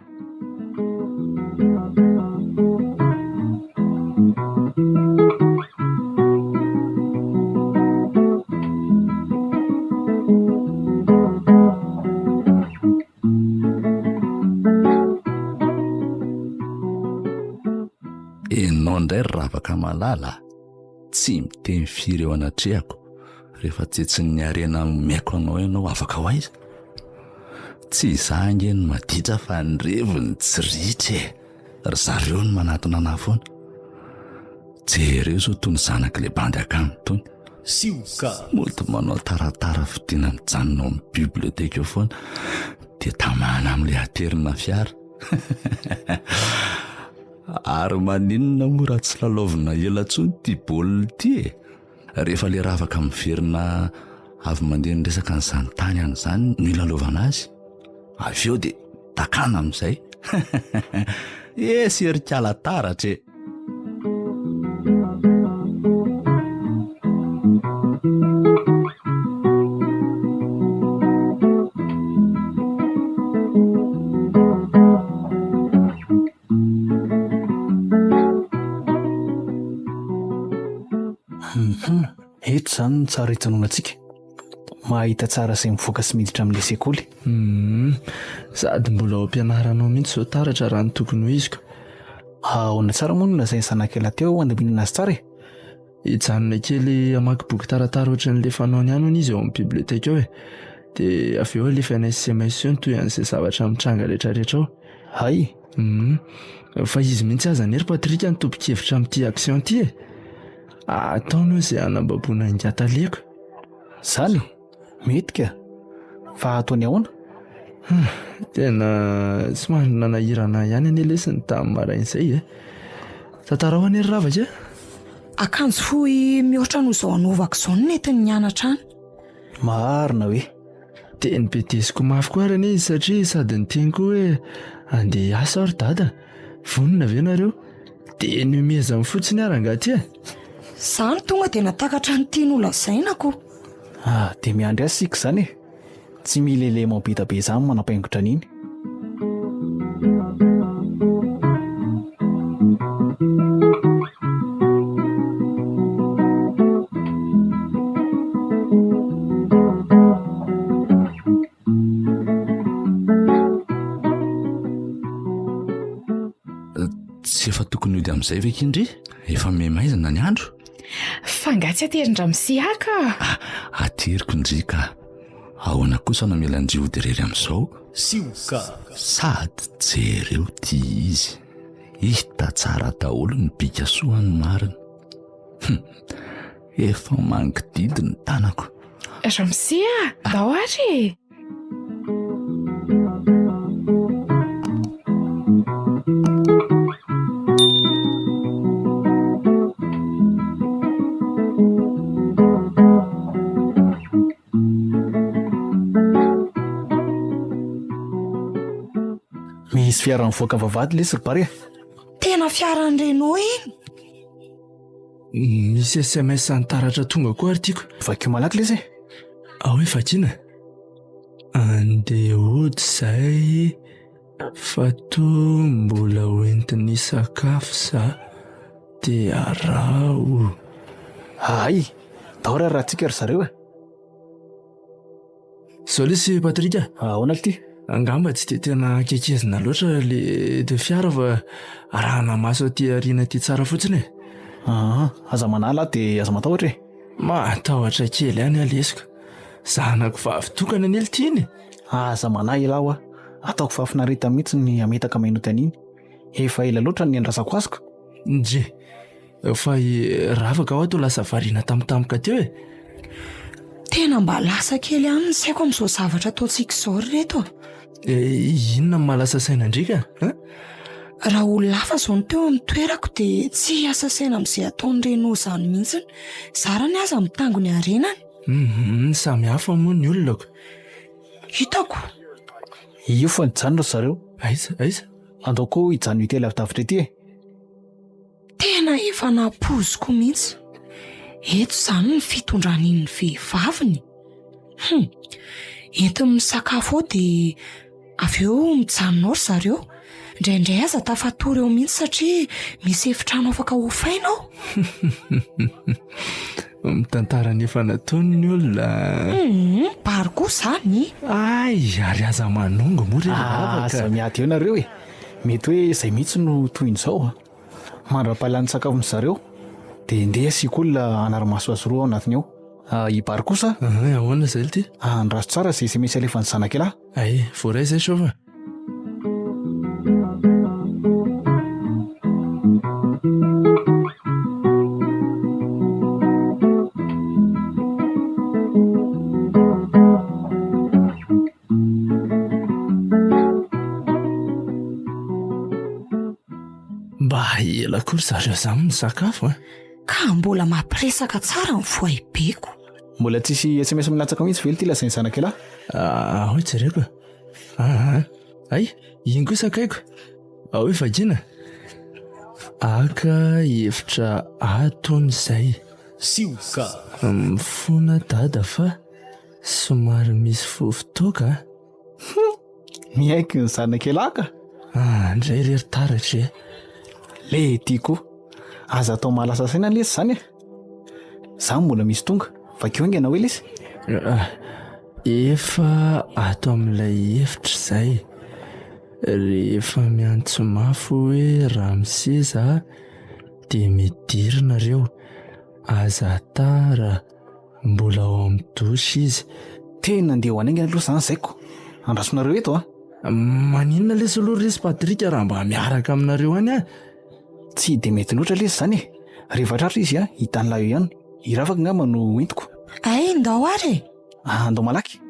Enao indray ry ravaka malala a! Tsy miteny firy eo anatrehako rehefa tsetsin'ny harena omeko anao ianao afaka ho aiza? Tsy izaho ange no maditra fa ny reviny tsy ritra e! Ry zareo no manatona anah foana. Jereo izao tony zanak'ilay bandy akama itony. Sioka. Mody manao taratara fidiana mijanona ao amin'ny bibliothèque eo foana dia tamana amin'ilay aterina fiara. Ary maninona moa raha tsy lalaovina ela intsony ity baolina ity e? Rehefa ilay ravaka miverina avy mandeha niresaka an'izany tany any izany no ilalaovana azy, avy eo dia dakana amin'izay. Esy ry kala taratra e! izany no tsara hijanonantsika. Mahita tsara izay mivoaka sy miditra amin'ilay sekoly. Humm. Sady mbola ao am-pianarana ao mihitsy izao taratra raha ny tokony ho izy ko. Ahoana tsara moa no nolazain'ny zanak'ialahy teo handaminana azy tsara e? Hijanona kely hamaky boky taratara ohatran'ilay fanaony ihany hono izy ao amin'ny bibliothèque ao e. Dia avy eo alefanay sms eo ny tohin'izay zavatra mitranga rehetrarehetra ao. Hay! Humm. Fa izy mihitsy aza anie ry Patrick no tompon-kevitra amin'ity action ity e. Ataony hono izay hanambaboana an'i Ataleko. Zany e! Mety ka! Fa ataony ahoana? Hum, tena somary nanahirana ahy ihany anie lesy ny tamin'ny maraina izay e. Tantarao anie ry Ravaka e! Akanjo fohy mihoatra noho izao anaovako izao no nentiny nianatra any. Marina hoe? Dia nibedesiko mafy koa ary anie izy satria sady niteny koa hoe andeha hiasa aho ry dada, vonona ve nareo? Dia nihomehezany fotsiny aho rangahy ty e! Za no tonga dia nahatakatra ny tiany ho lazaina ko. Ah, dia miandry azy isika izany e! Tsy mila élément be da be izany manapaingotra an'iny. Tsy efa tokony hody amin'izay ve kindry? Efa mihamaizina ny andro. Fa nga tsy aterin-dramose ahy ka? Ah, ateriko ndry ka. Ahoana kosa no hamela an-dry hody irery amin'izao? Sioka. Sady jereo ty izy. Hita tsara daholo ny bika soa ny marina. Hum, efa mangididy ny tanako. Ramose a, ndao ary e! Misy fiara mivoaka vavahady lesy ry Bary a! Tena fiaran'i Renault iny! Misy sms an'i Taratra tonga koa ary tiako. Vakio malaky lesy e! Ao hoe vakiana? Andeha hody zay fa toa mbola hoentiny hisakafo za de araho. Hay! Ndao raharahantsika ry zareo e! Zao lesy Patrick a! Ahoana lty? Angamba tsy dia tena ankehikezina loatra le le fiara fa arahana maso aty aoriana aty tsara fotsiny e. Aa, aza manala aho dia aza matahotra e. Matahotra kely ihany aho lesiko. Zanako vavy tokana anie lty iny e. Aza manahy elah hoa, ataoko fahafinaretana mihitsy ny hametaka mainoty an'iny. Efa ela loatra ny niandrasako azy ko. Ndry! Fa i Ravaka hoa toa lasa variana tampotampoka teo e! Tena mba lasa kely ihany ny saiko amin'izao zavatra ataontsika izao ry reto a! Inona no mahalasa saina an-dry ka? An? Raha olona hafa izao no teo amin'ny toerako dia tsy hiasa saina amin'izay ataon'i Renaud izany mihitsy. Zarany aza mitango ny harenany. Hum, samy hafa moa ny olona ko. Hitako. Io fa nijanona ry zareo. Aiza, aiza? Andao koa hijanona ety lavidavitra ety e! Tena efa nampoiziko mihitsy. Eto izany ny fitondran'iny vehivaviny. Hum! Entiny misakafo ao dia avy eo mijanona ao ry zareo. Indraindray aza tafatory eo mihitsy satria misy efitrano afaka hofaina ao. Mitantara ny efa nataony ny olona. Hum! Bary koa izany. Hay! Ary aza manongo moa re ry Ravaka. Aza miady eo nareo e! Mety hoe izay mihitsy no tohin'izao a! Mandra-pahalany sakafon-dry zareo dia ndeha asiako olona hanara-maso azy roa ao anatiny ao. I Bary kosa. Ahoana izay lty? Andraso tsara izay sms alefan'ny zanak'ialahy. Ay, voaray izay chauve. Mba ela koa ry zareo zany misakafo a. Ka mbola mampiresaka tsara ny voaibeko. Mbola tsisy sms milatsaka mihitsy ve ity lazain'ny zanak'ialahy? Ah, hoy jereko. Ah, ay, iny kosa akaiko. Ao hoe vakiana. Aka hevitra ato hono izay. Sioka. Mifona dada fa Somary misy fofo-toaka a! Hum! Miaiky ny zanak'ialahy ka! Ah, ndray re ry taratra e! Le ty koa! Aza atao mahalasa saina lesy izany e! Za mbola misy tonga. Vakio haingana hoe lesy. Efa ato amin'ilay efitra izay. Rehefa miantso mafy hoe ramose za dia midira nareo. Aza tara, mbola ao amin'ny douche izy. Tena andeha ho any haingana aloha izany zaiko. Andrasonareo eto a. Maninona lesy aloha resy Patrick raha mba miaraka aminareo any aho? Tsy dia mety loatra lesy izany e. Rehefa tratra izy a, hitan'lah eo ihany. I Ravaka angamba no ho entiko. Hay, ndao ary e! Andao malaky.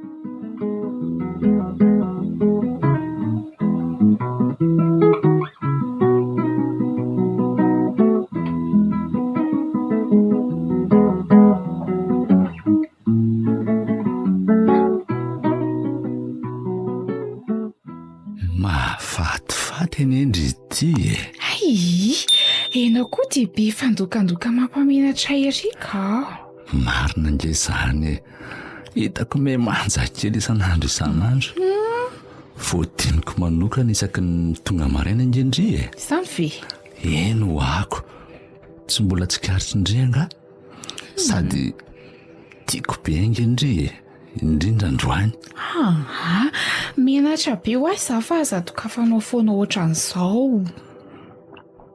Mahafatifaty anie ndry ity e. Hay! Enao koa dia be fandokandoka mampamenatra ery ka. Marina ange izany e. Hitako me manja kely isan'andro isan'andro. Voadiniko manokana isaky ny tonga maraina ange ndry e. Izany ve? Eny ho'ako. Tsy mbola tsikaritry ndry angaha? Sady tiako be ange ndry e, indrindra androany. Aa, menatra be ho ahy za fa aza dokafanao foana ohatran'izao.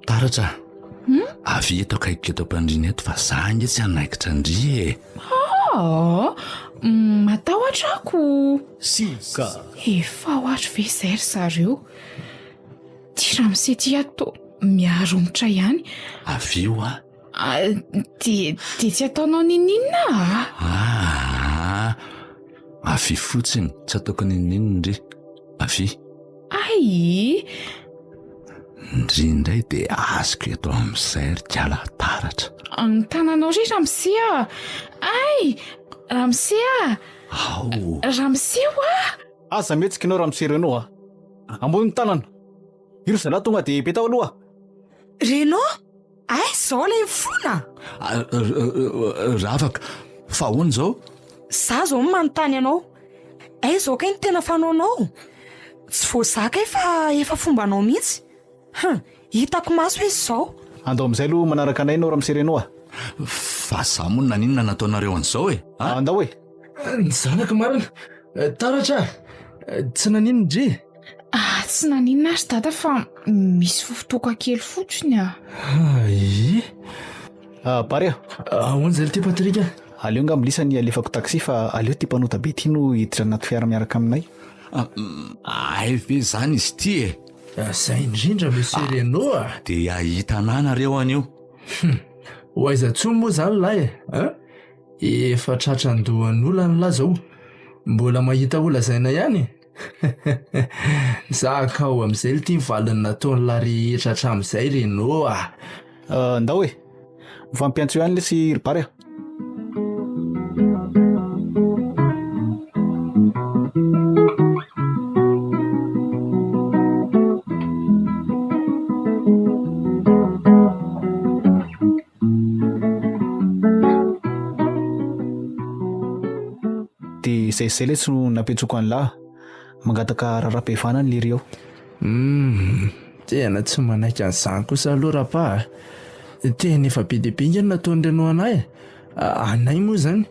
Taratra, avia eto akaikiko eto am-pandriana eto fa za ange tsy hanaikitra ndry e. Aa, matahotra ako. Sioka. Efa ho ary ve izay ry zareo? Ty ramose ty ato miharomotra ihany. Avia hoa. Dia dia tsy ataonao n'inon'inona ah. Ah, avia fotsiny, tsy ataoko n'inon'inona ndry. Avia. Ay! Ndry indray dia azoko eto amin'izay ry kala taratra. Ny tananao ry ramose ah. Ay! Ramose ah! Ao! Ramose hoa! Aza mihetsika ianao ramose Renaud ah. Ambony ny tanana. Io ry zalahy tonga dia betao aloha. Renaud! Aiza izao ilay mifona? Ravaka, fa ahoana izao? Za izao no manontany anao. Aiza izao kay ny tena fanaonao? Tsy voazaka ahy fa efa fombanao mihitsy. Hum, hitako maso izy izao. Andao amin'izay aloha manaraka anay ianao ramose Renaud a! Fa za moa naninona nataonareo an'izao e? A! Andao e! Ny zanako marina. Taratra a! Tsy naninona dry? Ah, tsy naninona ary dada fa misy fofotoka kely fotsiny ah. Ay. Ah, Bary a. Ahoana izay ry Patrick a? Aleo angamba lisany alefako taxi fa aleo ty mpanota be ty no hiditra anaty fiara miaraka aminay. Hay ve izany izy ity e? Izay indrindra Monsieur Renaud a. Dia hahita anà nareo anio. Hum, ho aiza intsony moa izany lahy e? Hein? Efa tratran-dohan'olana lahy izao. Mbola mahita holazaina ihany e? Zakao amin'izay lty ny valiny nataon'lah rehetra hatramin'izay Renaud a! Ndao e! Mifampiantso ihany lesy ry Bary a! Dia izay izay letsy no nampiantsoako an'lah. Mangataka raharaham-pihavanana lery ao. Humm, tena tsy manaiky an'izany kosa aloha Rapa a! Tena efa be dia be nge no nataon'i Renaud anay e! Anay moa izany.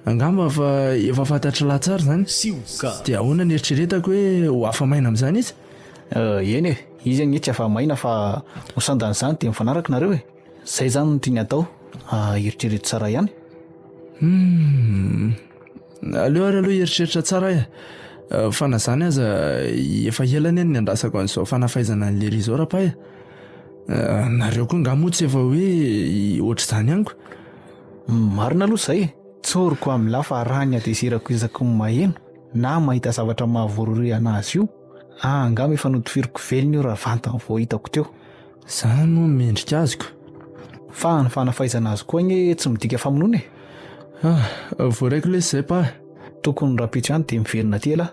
Angamba fa efa fantatr'lah tsara izany. Sioka. Dia ahoana ny eritreretako hoe ho afa-maina amin'izany izy? Eny e, izy anie tsy afa-maina fa ho sandan'izany dia mifanaraka nareo e! Zay zany no tiany atao, eritrereto tsara ihany. Humm, aleo ary aloha hieritreritra tsara aho e, fa na zany aza efa ela anie no niandrasako an'izao fanafaizana an'i Lery izao Rapay e, nareo koa angaha moa tsy efa hoe ohatr'izany ihany ko? Marina aloha izay e, tsoriko amin'lah fa raha ny hatezerako isaky ny maheno na mahita zavatra mahavoarohirohy an'azy io, angamba efa notifiriko velona io raha vantany vao hitako teo. Zany moa mendrika azy ko. Fa ny fanafaizana azy koa anie tsy midika famonoana e. Ah, voaraiko lesy zay pa. Tokony rahampitso ihany dia miverina aty elah.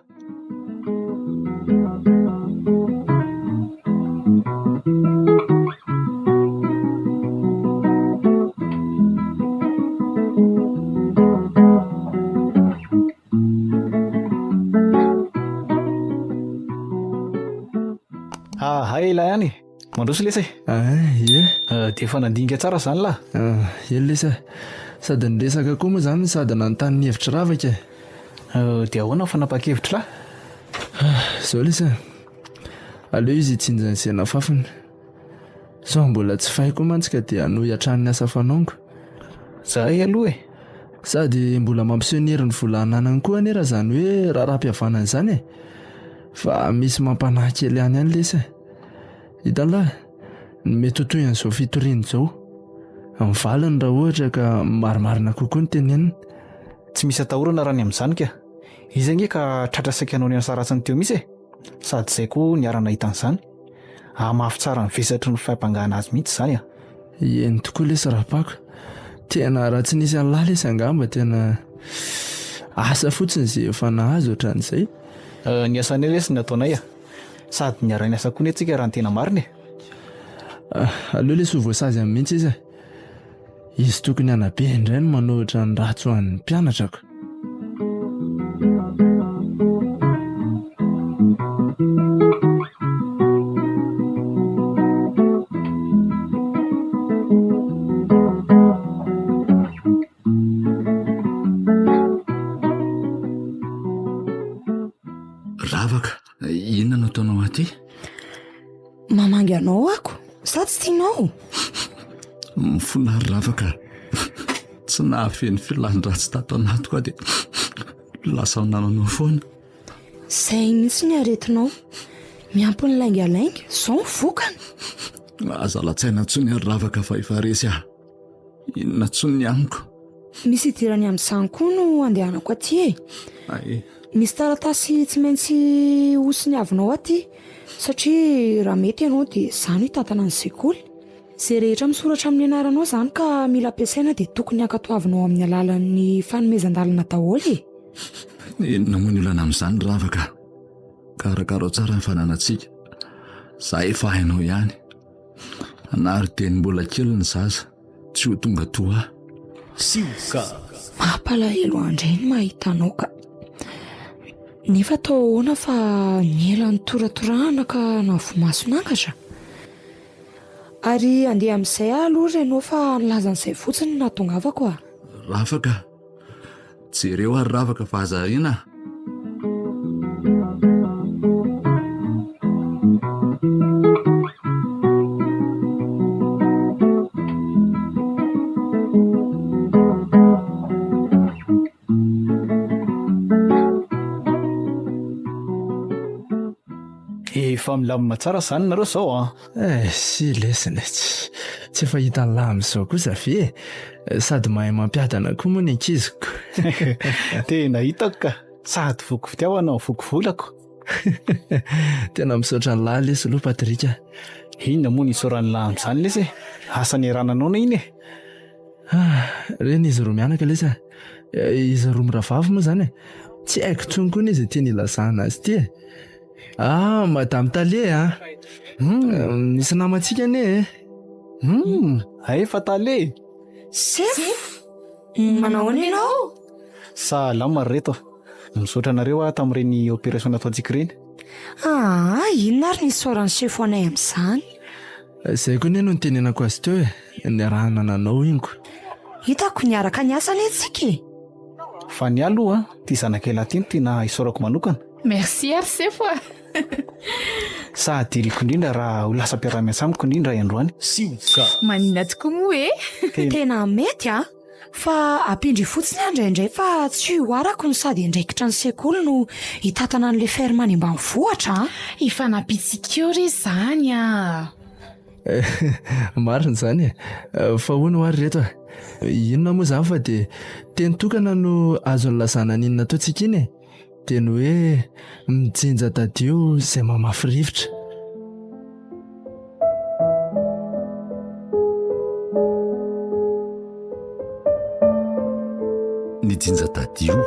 Ah, hay elah ihany e. Mandroso lesy e. Ah, ie. Dia efa nandinika tsara izany lah. Ah, eny lesy a. Sady niresaka koa moa izany sady nanontany ny hevitr'i Ravaka e. Dia ahoana ny fanapahan-kevitr'lah? Izao lesy e. Aleo izy hitsinja ny zena fafiny. Sao mbola tsy fay koa mantsy ka dia hanohy hatrany ny asa fanaongo. Zahay aloha e. Sady mbola mampiseho ny herin'ny vola ananany koa anie raha izany hoe raharaham-pihavanana izany e. Fa misy mampanahy kely ihany ihany lesy e. Hitan'lah, ny mety ho tohin'izao fitoriana izao. Ny valiny raha ohatra ka marimarina kokoa ny tenenina. Tsy misy atahorana raha ny amin'izany ka. Izy ange ka tratra saika hanao ny asa ratsiny teo mihitsy e. Sady izay koa niara-nahita an'izany. Hahamafy tsara ny vesatry ny fiampangana azy mihitsy izany a! Eny tokoa lesy Rapako. Tena raha tsy nisy an'lah lesy angamba tena asa fotsiny izay efa nahazo hatramin'izay. Ny asanay lesy no nataonay a! Sady niara-niasa koa anie tsika raha ny tena marina e! Aleo lesy ho voasazy any mihitsy izy e! Izy tokony hanabe indray no manohitra ny ratsy ho an'ny mpianatra ko. Ravaka, inona no ataonao aty? Mamangy anao ako, sa tsy tianao? Mifona ry Ravaka. Tsy nahafehy ny filan-dratsy tato anatiko aho dia lasa nananao foana. Izay mihitsy ny aretinao. Miampy ny laingalainga, izao ny vokany. Aza latsaina intsony ary Ravaka fa efa resy aho. Inona intsony ny amiko? Misy idirany amin'izany koa no andehanako aty e. Ay. Misy taratasy tsy maintsy hosoniavinao aty satria raha mety ianao dia izaho no hitantana ny sekoly. Izay rehetra misoratra amin'ny anaranao izany ka mila ampiasaina dia tokony hankatoavinao amin'ny alalan'ny fanomezan-dalana daholo e. Inona moa ny olana amin'izany Ravaka? Karakarao tsara ny fananantsika. Za efa hainao ihany. Anaro dieny mbola kely ny zaza, tsy ho tonga toa ahy. Sioka. Mampalahelo ahy indray ny mahita anao ka. Nefa atao ahoana fa ny ela nitoratorahana ka nahavoa-maso nangatra. Ary handeha amin'izay aho aloha ry Renaud fa nilaza an'izay fotsiny no nahatongavako a. Rafaka, jereo ary Ravaka fa aza ariana a. Efa milamina tsara zany nareo zao an! Eh, si lesy e, tsy tsy efa hitan'lah amin'izao kosa ve e? Sady mahay mampiadana koa moa ny ankiziko. Tena hitako ka! Sady voky fitiavana no voky volako. Tena misaotra an'lah lesy aloha Patrick a! Inona moa ny isaoran'lah amin'izany lesy e? Asa niarahanao iny e! Ah, reny izy roa mianaka lesy a! Izy roa mirahavavy moa izany e! Tsy haiko intsony koa anie izay tiany ilazana azy ity e! Ah, Madame Tale a! Hmm, misy namantsika anie e! Hmm, hay fa Tale! Sefo! Manao ahoana ianao? Salama ry reto a! Misaotra anareo aho tamin'ireny opération nataontsika ireny. Aa, inona ary ny isaoran'ny sefo anay amin'izany? Izay koa anie no nitenenako azy teo e, niarahana nanao ingo. Hitako niaraka niasa anie tsika e! Fa ny ahy aloha, ity zanak'ialahy ity no tena isaorako manokana. Merci ary sefo a! Sady iriko indrindra raha ho lasa mpiara-miasa amiko indrindra androany. Sioka. Maninona tokoa moa e! Tena mety an! Fa ampindrio fotsiny aho indraindray fa tsy ho arako no sady andraikitra ny sekoly no hitantana an'ilay ferme any ambanivohitra an! Efa nampitsika eo re izany an! Marina izany e! Fa hono hoa ry reto a! Inona moa izany fa dia teny tokana no azo nilazana an'iny nataontsika iny e! Dia ny hoe mijinja tadio izay mamafy rivotra. Nijinja tadio.